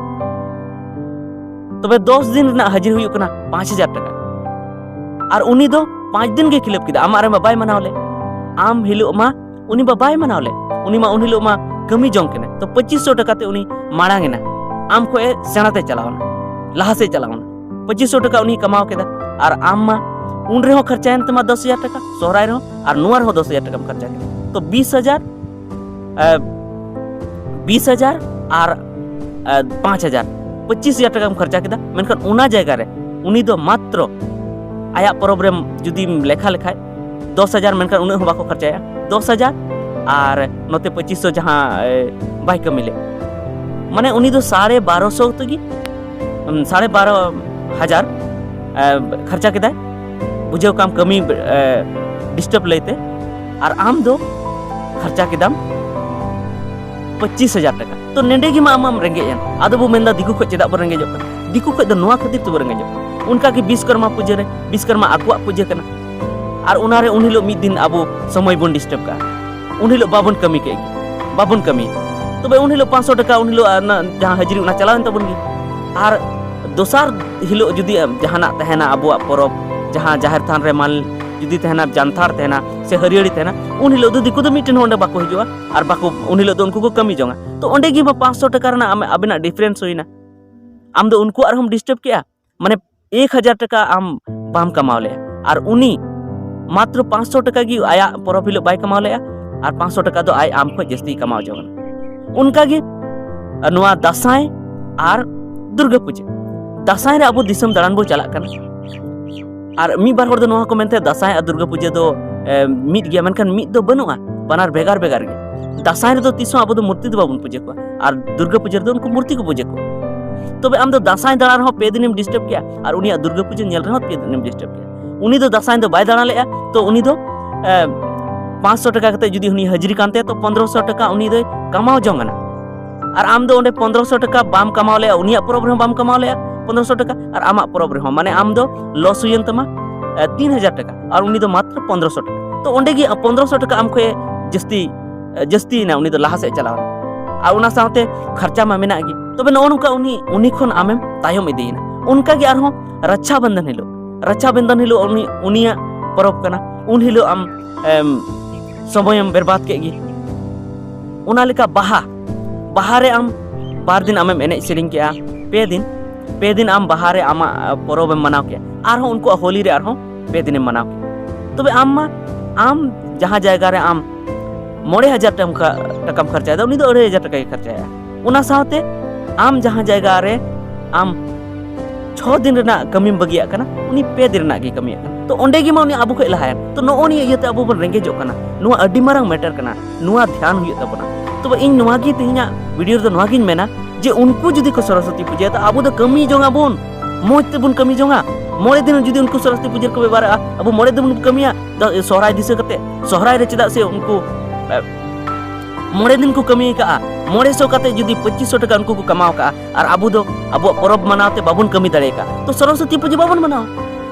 ᱛᱚᱵᱮ ᱫᱚᱥ ᱫᱤᱱ ᱨᱮᱱᱟᱜ ᱦᱟᱹᱡᱨᱤ ᱦᱩᱭᱩᱜ ᱠᱟᱱᱟ ᱯᱟᱸᱪ ᱦᱟᱡᱟᱨ ᱴᱟᱠᱟ᱾ ᱟᱨ ᱩᱱᱤ ᱫᱚ ᱯᱟᱸᱪ ᱫᱤᱱ ᱜᱮ ᱠᱷᱤᱞᱟᱹᱯ ᱠᱮᱫᱟ, ᱟᱢᱟᱜ ᱨᱮᱢᱟ ᱵᱟᱭ ᱢᱟᱱᱟᱣ ᱞᱮᱫ᱾ ᱟᱢ ᱦᱤᱞᱳᱜ ᱢᱟ ᱩᱱᱤ ᱢᱟ ᱵᱟᱭ ᱢᱟᱱᱟᱣ ᱞᱮᱫ, ᱩᱱᱤ ᱢᱟ ᱩᱱ ᱦᱤᱞᱳᱜ ᱢᱟ ᱠᱟᱹᱢᱤ ᱡᱚᱝ ᱠᱟᱱᱟᱭ᱾ ᱛᱚ ᱯᱚᱸᱪᱤᱥ ᱥᱚ ᱴᱟᱠᱟ ᱛᱮ ᱩᱱᱤ ᱢᱟᱲᱟᱝ ᱮᱱᱟ, ᱟᱢ ᱠᱷᱚᱡ ᱮ ᱥᱮᱬᱟ ᱛᱮ ᱪᱟᱞᱟᱣ ᱮᱱᱟ, ᱞᱟᱦᱟ ᱥᱮᱫ ᱪᱟᱞᱟᱣ ᱮᱱᱟ᱾ ᱯᱚᱸᱪᱤᱥ ᱥᱚ ᱴᱟᱠᱟ ᱩᱱᱤ ᱠᱟᱢᱟᱣ ᱠᱮᱫᱟ, ᱟᱨ ᱟᱢ ᱢᱟ ᱩᱱ ᱨᱮᱦᱚᱸ ᱠᱷᱚᱨᱪᱟᱭᱮᱱ ᱛᱟᱢᱟ ᱫᱚᱥ ᱦᱟᱡᱟᱨ ᱴᱟᱠᱟ, ᱥᱚᱦᱨᱟᱭ ᱨᱮᱦᱚᱸ ᱟᱨ ᱱᱚᱣᱟ ᱨᱮᱦᱚᱸ ᱫᱚᱥ ᱦᱟᱡᱟᱨ ᱴᱟᱠᱟᱢ ᱠᱷᱚᱨᱪᱟ ᱠᱮᱫᱟ᱾ ᱛᱚ ᱵᱤᱥ ᱦᱟᱡᱟᱨ, ᱮ, ᱵᱤᱥ ᱦᱟᱡᱟᱨ ᱟᱨ, ᱮ, ᱯᱟᱸᱪ ᱦᱟᱡᱟᱨ, ᱯᱚᱸᱪᱤᱥ ᱦᱟᱡᱟᱨ ᱴᱟᱠᱟᱢ ᱠᱷᱚᱨᱪᱟ ᱠᱮᱫᱟ᱾ ᱢᱮᱱᱠᱷᱟᱱ ᱚᱱᱟ ᱡᱟᱭᱜᱟ ᱨᱮ ᱩᱱᱤ ᱫᱚ ᱢᱟᱛᱨᱚ ᱟᱭᱟᱜ ᱯᱚᱨᱚᱵᱽ ᱨᱮ ᱡᱩᱫᱤᱢ ᱞᱮᱠᱷᱟ ᱞᱮᱠᱷᱟᱡ ᱫᱚᱥ ᱦᱟᱡᱟᱨ, ᱢᱮᱱᱠᱷᱟᱱ ᱩᱱᱟᱹᱜ ᱦᱚᱸ ᱵᱟᱠᱚ ᱠᱷᱚᱨᱪᱟᱭᱟ, ᱫᱚᱥ ᱦᱟᱡᱟᱨ ᱟᱨ ᱱᱚᱛᱮ ᱯᱚᱸᱪᱤᱥ ᱥᱚ ᱡᱟᱦᱟᱸ, ᱮ, ᱵᱟᱭ ᱠᱟᱹᱢᱤ ᱞᱮᱫ, ᱢᱟᱱᱮ ᱩᱱᱤ ᱫᱚ ᱥᱟᱲᱮ ᱵᱟᱨᱚ ᱥᱚ ᱛᱮᱜᱮ, ᱩᱢ, ᱥᱟᱲᱮ ᱵᱟᱨᱚ ᱦᱟᱡᱟᱨ, ᱮ, ᱠᱷᱚᱨᱪᱟ ᱠᱮᱫᱟᱭ, ᱵᱩᱡᱷᱟᱹᱣ ᱠᱟᱢ ᱠᱟᱹᱢᱤ, ᱮ, ᱰᱤᱥᱴᱟᱨᱵ ᱞᱟᱹᱭᱛᱮ, ᱟᱨ ᱟᱢ ᱫᱚ ᱠᱷᱚᱨᱪᱟ ᱠᱮᱫᱟᱢ ᱯᱚᱸᱪᱤᱥ ᱦᱟᱡᱟᱨ ᱴᱟᱠᱟ᱾ ᱛᱚ ᱱᱮᱰᱮ ᱜᱮ ᱢᱟ ᱟᱢ ᱢᱟᱢ ᱨᱮᱸᱜᱮᱡ ᱮᱱ᱾ ᱟᱫᱚ ᱵᱚ ᱢᱮᱱᱫᱟ ᱫᱤᱠᱩ ᱠᱷᱚᱡ ᱪᱮᱫᱟᱜ ᱵᱚ ᱨᱮᱸᱜᱮᱡᱚᱜ ᱠᱟᱱᱟ? ᱫᱤᱠᱩ ᱠᱷᱚᱡ ᱫᱚ ᱱᱚᱣᱟ ᱠᱷᱟᱹᱛᱤᱨ ᱛᱮᱵᱚ ᱨᱮᱸᱜᱮᱡᱚᱜ ᱠᱟᱱᱟ᱾ ᱚᱱᱠᱟ ᱜᱮ ᱵᱤᱥᱠᱚᱨᱢᱟ ᱯᱩᱡᱟᱹ ᱨᱮ, ᱵᱤᱥᱠᱚᱨᱢᱟ ᱟᱠᱚᱣᱟᱜ ᱯᱩᱡᱟᱹ ᱠᱟᱱᱟ, ᱟᱨ ᱚᱱᱟ ᱨᱮ ᱩᱱ ᱦᱤᱞᱳᱜ ᱢᱤᱫ ᱫᱤᱱ ᱟᱵᱚ ᱥᱚᱢᱚᱭ ᱵᱚᱱ ᱰᱤᱥᱴᱟᱨᱵ ᱠᱟᱜᱼᱟ, ᱩᱱ ᱦᱤᱞᱳᱜ ᱵᱟᱵᱚᱱ ᱠᱟᱹᱢᱤ ᱠᱮᱫ ᱜᱮ, ᱵᱟᱵᱚᱱ ᱠᱟᱹᱢᱤᱭᱟ᱾ ᱛᱚᱵᱮ ᱩᱱ ᱦᱤᱞᱳᱜ ᱯᱟᱸᱪᱥᱚ ᱴᱟᱠᱟ ᱩᱱ ᱦᱤᱞᱳᱜ ᱚᱱᱟ ᱡᱟᱦᱟᱸ ᱦᱟᱹᱡᱨᱤ ᱚᱱᱟ ᱪᱟᱞᱟᱣᱮᱱ ᱛᱟᱵᱚᱱ ᱜᱮ᱾ ᱟᱨ ᱫᱚᱥᱟᱨ ᱦᱤᱞᱳᱜ ᱡᱩᱫᱤ ᱡᱟᱦᱟᱱᱟᱜ ᱛᱟᱦᱮᱱᱟ ᱟᱵᱚᱣᱟᱜ ᱯᱚᱨᱚᱵᱽ, ᱡᱟᱦᱟᱸ ᱡᱟᱦᱮᱨ ᱛᱷᱟᱱ ᱨᱮ ᱢᱟᱱ ᱡᱩᱫᱤ ᱛᱟᱦᱮᱱᱟ, ᱡᱟᱱᱛᱷᱟᱲ ᱛᱟᱦᱮᱱᱟ ᱥᱮ ᱦᱟᱹᱨᱭᱟᱹᱲᱤ ᱛᱟᱦᱮᱱᱟ, ᱩᱱ ᱦᱤᱞᱳᱜ ᱫᱚ ᱫᱤᱠᱩ ᱫᱚ ᱢᱤᱫᱴᱮᱱ ᱦᱚᱸ ᱚᱸᱰᱮ ᱵᱟᱠᱚ ᱦᱤᱡᱩᱜᱼᱟ ᱟᱨ ᱵᱟᱠᱚ, ᱩᱱ ᱦᱤᱞᱳᱜ ᱫᱚ ᱩᱱᱠᱩ ᱠᱚ ᱠᱟᱹᱢᱤ ᱡᱚᱝᱟ᱾ ᱛᱚ ᱚᱸᱰᱮ ᱜᱮ ᱢᱟ ᱯᱟᱸᱪᱥᱚ ᱴᱟᱠᱟ ᱨᱮᱱᱟᱜ ᱟᱢ, ᱟᱵᱮᱱᱟᱜ ᱰᱤᱯᱷᱟᱨᱮᱱᱥ ᱦᱩᱭᱱᱟ᱾ ᱟᱢ ᱫᱚ ᱩᱱᱠᱩᱣᱟᱜ ᱨᱮᱦᱚᱸᱢ ᱰᱤᱥᱴᱟᱨᱵ ᱠᱮᱜᱼᱟ, ᱢᱟᱱᱮ ᱮᱠ ᱦᱟᱡᱟᱨ ᱴᱟᱠᱟ ᱟᱢ ᱵᱟᱢ ᱠᱟᱢᱟᱣ ᱞᱮᱜᱼᱟ, ᱟᱨ ᱩᱱᱤ ᱢᱟᱛᱨᱚ ᱯᱟᱸᱪᱥᱚ ᱴᱟᱠᱟ ᱜᱮ ᱟᱭᱟᱜ ᱯᱚᱨᱚᱵᱽ ᱦᱤᱞᱳᱜ ᱵᱟᱭ ᱠᱟᱢᱟᱣ ᱞᱮᱜᱼᱟ, ᱟᱨ ᱯᱟᱸᱪᱥᱚ ᱴᱟᱠᱟ ᱫᱚ ᱟᱡ ᱟᱢ ᱠᱷᱚᱱ ᱡᱟᱹᱥᱛᱤᱭ ᱠᱟᱢᱟᱣ ᱡᱚᱝ ᱠᱟᱱᱟ᱾ ᱚᱱᱠᱟᱜᱮ ᱱᱚᱣᱟ ᱫᱟᱸᱥᱟᱭ ᱟᱨ ᱫᱩᱨᱜᱟᱹ ᱯᱩᱡᱟᱹ᱾ ᱫᱟᱸᱥᱟᱭ ᱨᱮ ᱟᱵᱚ ᱫᱤᱥᱚᱢ ᱫᱟᱬᱟᱱ ᱵᱚ ᱪᱟᱞᱟᱜ ᱠᱟᱱᱟ, ᱟᱨ ᱢᱤᱫ ᱵᱟᱨ ᱦᱚᱲ ᱫᱚ ᱱᱚᱣᱟ ᱠᱚ ᱢᱮᱱᱛᱮ ᱫᱟᱸᱥᱟᱭ ᱟᱨ ᱫᱩᱨᱜᱟᱹ ᱯᱩᱡᱟᱹ ᱫᱚ, ᱮ, ᱢᱤᱫ ᱜᱮᱭᱟ, ᱢᱮᱱᱠᱷᱟᱱ ᱢᱤᱫ ᱫᱚ ᱵᱟᱹᱱᱩᱜᱼᱟ, ᱵᱟᱱᱟᱨ ᱵᱷᱮᱜᱟᱨ ᱵᱷᱮᱜᱟᱨ ᱜᱮᱭᱟ᱾ ᱫᱟᱸᱥᱟᱭ ᱨᱮᱫᱚ ᱛᱤᱥ ᱦᱚᱸ ᱟᱵᱚ ᱫᱚ ᱢᱩᱨᱛᱤ ᱫᱚ ᱵᱟᱵᱚᱱ ᱯᱩᱡᱟᱹ ᱠᱚᱣᱟ, ᱟᱨ ᱫᱩᱨᱜᱟᱹ ᱯᱩᱡᱟᱹ ᱨᱮᱫᱚ ᱩᱱᱠᱩ ᱢᱩᱨᱛᱤ ᱠᱚ ᱯᱩᱡᱟᱹ ᱠᱚᱣᱟ᱾ ᱛᱚᱵᱮ ᱟᱢ ᱫᱚ ᱫᱟᱸᱥᱟᱭ ᱫᱟᱬᱟ ᱨᱮᱦᱚᱸ ᱯᱮ ᱫᱤᱱᱮᱢ ᱰᱤᱥᱴᱟᱨᱵ ᱠᱮᱜᱼᱟ, ᱟᱨ ᱩᱱᱤᱭᱟᱜ ᱫᱩᱨᱜᱟᱹ ᱯᱩᱡᱟᱹ ᱧᱮᱞ ᱨᱮᱦᱚᱸ ᱯᱮ ᱫᱤᱱᱮᱢ ᱰᱤᱥᱴᱟᱨᱵ ᱠᱮᱜᱼᱟ᱾ ᱩᱱᱤ ᱫᱚ ᱫᱟᱸᱥᱟᱭ ᱫᱚ ᱵᱟᱭ ᱫᱟᱬᱟ ᱞᱮᱜᱼᱟ, ᱛᱚ ᱩᱱᱤ ᱫᱚ, ᱮ, ᱯᱟᱸᱪᱥᱚ ᱴᱟᱠᱟ ᱠᱟᱛᱮ ᱡᱩᱫᱤ ᱩᱱᱤ ᱦᱟᱹᱡᱨᱤ ᱠᱟᱱ ᱛᱟᱭᱟ, ᱛᱚ ᱯᱚᱱᱨᱚᱥᱚ ᱴᱟᱠᱟ ᱩᱱᱤ ᱫᱚᱭ ᱠᱟᱢᱟᱣ ᱡᱚᱝ ᱠᱟᱱᱟ᱾ ᱟᱨ ᱟᱢ ᱫᱚ ᱚᱸᱰᱮ ᱯᱚᱱᱫᱽᱨᱚᱥᱚ ᱴᱟᱠᱟ ᱵᱟᱢ ᱠᱟᱢᱟᱣ ᱞᱮᱜᱼᱟ, ᱩᱱᱤᱭᱟᱜ ᱯᱚᱨᱚᱵᱽ ᱨᱮᱦᱚᱸ ᱵᱟᱢ ᱠᱟᱢᱟᱣ ᱞᱮᱜᱼᱟ ᱯᱚᱱᱫᱽᱨᱚᱥᱚ ᱴᱟᱠᱟ, ᱟᱨ ᱟᱢᱟᱜ ᱯᱚᱨᱚᱵᱽ ᱨᱮᱦᱚᱸ, ᱢᱟᱱᱮ ᱟᱢ ᱫᱚ ᱞᱚᱥ ᱦᱩᱭᱮᱱ ᱛᱟᱢᱟ ᱮ, ᱛᱤᱱ ᱦᱟᱡᱟᱨ ᱴᱟᱠᱟ, ᱟᱨ ᱩᱱᱤ ᱫᱚ ᱢᱟᱛᱨᱚ ᱯᱚᱱᱫᱽᱨᱚᱥᱚ ᱴᱟᱠᱟ᱾ ᱛᱚ ᱚᱸᱰᱮ ᱜᱮ ᱯᱚᱱᱫᱽᱨᱚᱥᱚ ᱴᱟᱠᱟ ᱟᱢ ᱠᱷᱚᱱ ᱡᱟᱹᱥᱛᱤ ᱮ, ᱡᱟᱹᱥᱛᱤᱭᱮᱱᱟ, ᱩᱱᱤ ᱫᱚ ᱞᱟᱦᱟ ᱥᱮᱫ ᱪᱟᱞᱟᱣ ᱮᱱᱟ, ᱟᱨ ᱚᱱᱟ ᱥᱟᱶᱛᱮ ᱠᱷᱚᱨᱪᱟ ᱢᱟ ᱢᱮᱱᱟᱜ ᱜᱮ᱾ ᱛᱚᱵᱮ ᱱᱚᱜᱼᱚ ᱱᱚᱝᱠᱟ ᱩᱱᱤ ᱩᱱᱤ ᱠᱷᱚᱱ ᱟᱢᱮᱢ ᱛᱟᱭᱚᱢ ᱤᱫᱤᱭᱮᱱᱟ᱾ ᱚᱱᱠᱟ ᱜᱮ ᱟᱨᱦᱚᱸ ᱨᱟᱠᱷᱟ ᱵᱚᱱᱫᱷᱚᱱ ᱦᱤᱞᱳᱜ, ᱨᱟᱠᱷᱟ ᱵᱚᱱᱫᱷᱚᱱ ᱦᱤᱞᱳᱜ ᱩᱱᱤ ᱩᱱᱤᱭᱟᱜ ᱯᱚᱨᱚᱵᱽ ᱠᱟᱱᱟ, ᱩᱱ ᱦᱤᱞᱳᱜ ᱟᱢ ᱮᱢ, ᱥᱚᱢᱚᱭᱮᱢ ᱵᱮᱨᱵᱟᱫ ᱠᱮᱫ ᱜᱮ᱾ ᱚᱱᱟ ᱞᱮᱠᱟ ᱵᱟᱦᱟ, ᱵᱟᱦᱟ ᱨᱮ ᱟᱢ ᱵᱟᱨ ᱫᱤᱱ ᱟᱢᱮᱢ ᱮᱱᱮᱡ ᱥᱮᱨᱮᱧ ᱠᱮᱜᱼᱟ, ᱯᱮ ᱫᱤᱱ, ᱯᱮ ᱫᱤᱱ ᱟᱢ ᱵᱟᱦᱟ ᱨᱮ ᱟᱢᱟᱜ ᱯᱚᱨᱚᱵᱽ ᱮᱢ ᱢᱟᱱᱟᱣ ᱠᱮᱜᱼᱟ, ᱟᱨᱦᱚᱸ ᱩᱱᱠᱩᱣᱟᱜ ᱦᱳᱞᱤ ᱨᱮ ᱟᱨᱦᱚᱸ ᱯᱮ ᱫᱤᱱᱮᱢ ᱢᱟᱱᱟᱣ ᱠᱮᱜᱼᱟ᱾ ᱛᱚᱵᱮ ᱟᱢ ᱢᱟ ᱟᱢ ᱡᱟᱦᱟᱸ ᱡᱟᱭᱜᱟ ᱨᱮ ᱟᱢ ᱢᱚᱬᱮ ᱦᱟᱡᱟᱨ ᱴᱟᱠᱟ, ᱴᱟᱠᱟᱢ ᱠᱷᱚᱨᱪᱟᱭᱮᱫᱟ, ᱩᱱᱤ ᱫᱚ ᱟᱹᱲᱟᱹᱭ ᱦᱟᱡᱟᱨ ᱴᱟᱠᱟᱭ ᱠᱷᱚᱨᱪᱟᱭᱟ᱾ ᱚᱱᱟ ᱥᱟᱶᱛᱮ ᱟᱢ ᱡᱟᱦᱟᱸ ᱡᱟᱭᱜᱟ ᱨᱮ ᱟᱢ ᱪᱷᱚ ᱫᱤᱱ ᱨᱮᱱᱟᱜ ᱠᱟᱹᱢᱤᱢ ᱵᱟᱹᱜᱤᱭᱟᱜ ᱠᱟᱱᱟ, ᱩᱱᱤ ᱯᱮ ᱫᱤᱱ ᱨᱮᱱᱟᱜ ᱜᱮ ᱠᱟᱹᱢᱤᱭᱟᱜ ᱠᱟᱱᱟ᱾ ᱛᱚ ᱚᱸᱰᱮ ᱜᱮ ᱢᱟ ᱩᱱᱤ ᱟᱵᱚ ᱠᱷᱚᱱ ᱞᱟᱦᱟᱭᱮᱱ᱾ ᱛᱚ ᱱᱚᱜᱼᱚ ᱱᱤᱭᱟᱹ ᱤᱭᱟᱹᱛᱮ ᱟᱵᱚ ᱵᱚᱱ ᱨᱮᱸᱜᱮᱡᱚᱜ ᱠᱟᱱᱟ᱾ ᱱᱚᱣᱟ ᱟᱹᱰᱤ ᱢᱟᱨᱟᱝ ᱢᱮᱴᱟᱨ ᱠᱟᱱᱟ, ᱱᱚᱣᱟ ᱫᱷᱮᱭᱟᱱ ᱦᱩᱭᱩᱜ ᱛᱟᱵᱚᱱᱟ᱾ ᱛᱚᱵᱮ ᱤᱧ ᱱᱚᱣᱟ ᱜᱮ ᱛᱮᱦᱮᱧᱟᱜ ᱵᱷᱤᱰᱤᱭᱳ ᱨᱮᱫᱚ ᱱᱚᱣᱟ ᱜᱤᱧ ᱢᱮᱱᱟ ᱡᱮ ᱩᱱᱠᱩ ᱡᱩᱫᱤ ᱠᱚ ᱥᱚᱨᱚᱥᱚᱛᱤ ᱯᱩᱡᱟᱹᱭᱟ, ᱛᱚ ᱟᱵᱚ ᱫᱚ ᱠᱟᱹᱢᱤ ᱡᱚᱝ ᱟᱵᱚᱱ, ᱢᱚᱡᱽ ᱛᱮᱵᱚᱱ ᱠᱟᱹᱢᱤ ᱡᱚᱝᱟ᱾ ᱢᱚᱬᱮ ᱫᱤᱱ ᱡᱩᱫᱤ ᱩᱱᱠᱩ ᱥᱚᱨᱚᱥᱚᱛᱤ ᱯᱩᱡᱟᱹ ᱨᱮᱠᱚ ᱵᱮᱵᱷᱟᱨᱟᱜᱼᱟ, ᱟᱵᱚ ᱢᱚᱬᱮ ᱫᱤᱱ ᱵᱚᱱ ᱠᱟᱹᱢᱤᱭᱟ᱾ ᱫᱚ ᱥᱚᱦᱨᱟᱭ ᱫᱤᱥᱟᱹ ᱠᱟᱛᱮ, ᱥᱚᱦᱨᱟᱭ ᱨᱮ ᱪᱮᱫᱟᱜ ᱥᱮ ᱩᱱᱠᱩ ᱮ, ᱢᱚᱬᱮ ᱫᱤᱱ ᱠᱚ ᱠᱟᱹᱢᱤ ᱟᱠᱟᱫᱼᱟ, ᱢᱚᱬᱮ ᱥᱚ ᱠᱟᱛᱮ ᱡᱩᱫᱤ ᱯᱚᱸᱪᱤᱥ ᱥᱚ ᱴᱟᱠᱟ ᱩᱱᱠᱩ ᱠᱚ ᱠᱟᱢᱟᱣ ᱟᱠᱟᱫᱼᱟ, ᱟᱨ ᱟᱵᱚ ᱫᱚ ᱟᱵᱚᱣᱟᱜ ᱯᱚᱨᱚᱵᱽ ᱢᱟᱱᱟᱣ ᱛᱮ ᱵᱟᱵᱚᱱ ᱠᱟᱹᱢᱤ ᱫᱟᱲᱮ ᱟᱠᱟᱫᱼᱟ, ᱛᱚ ᱥᱚᱨᱚᱥᱚᱛᱤ ᱯᱩᱡᱟᱹ ᱵᱟᱵᱚᱱ ᱢᱟᱱᱟᱣᱟ᱾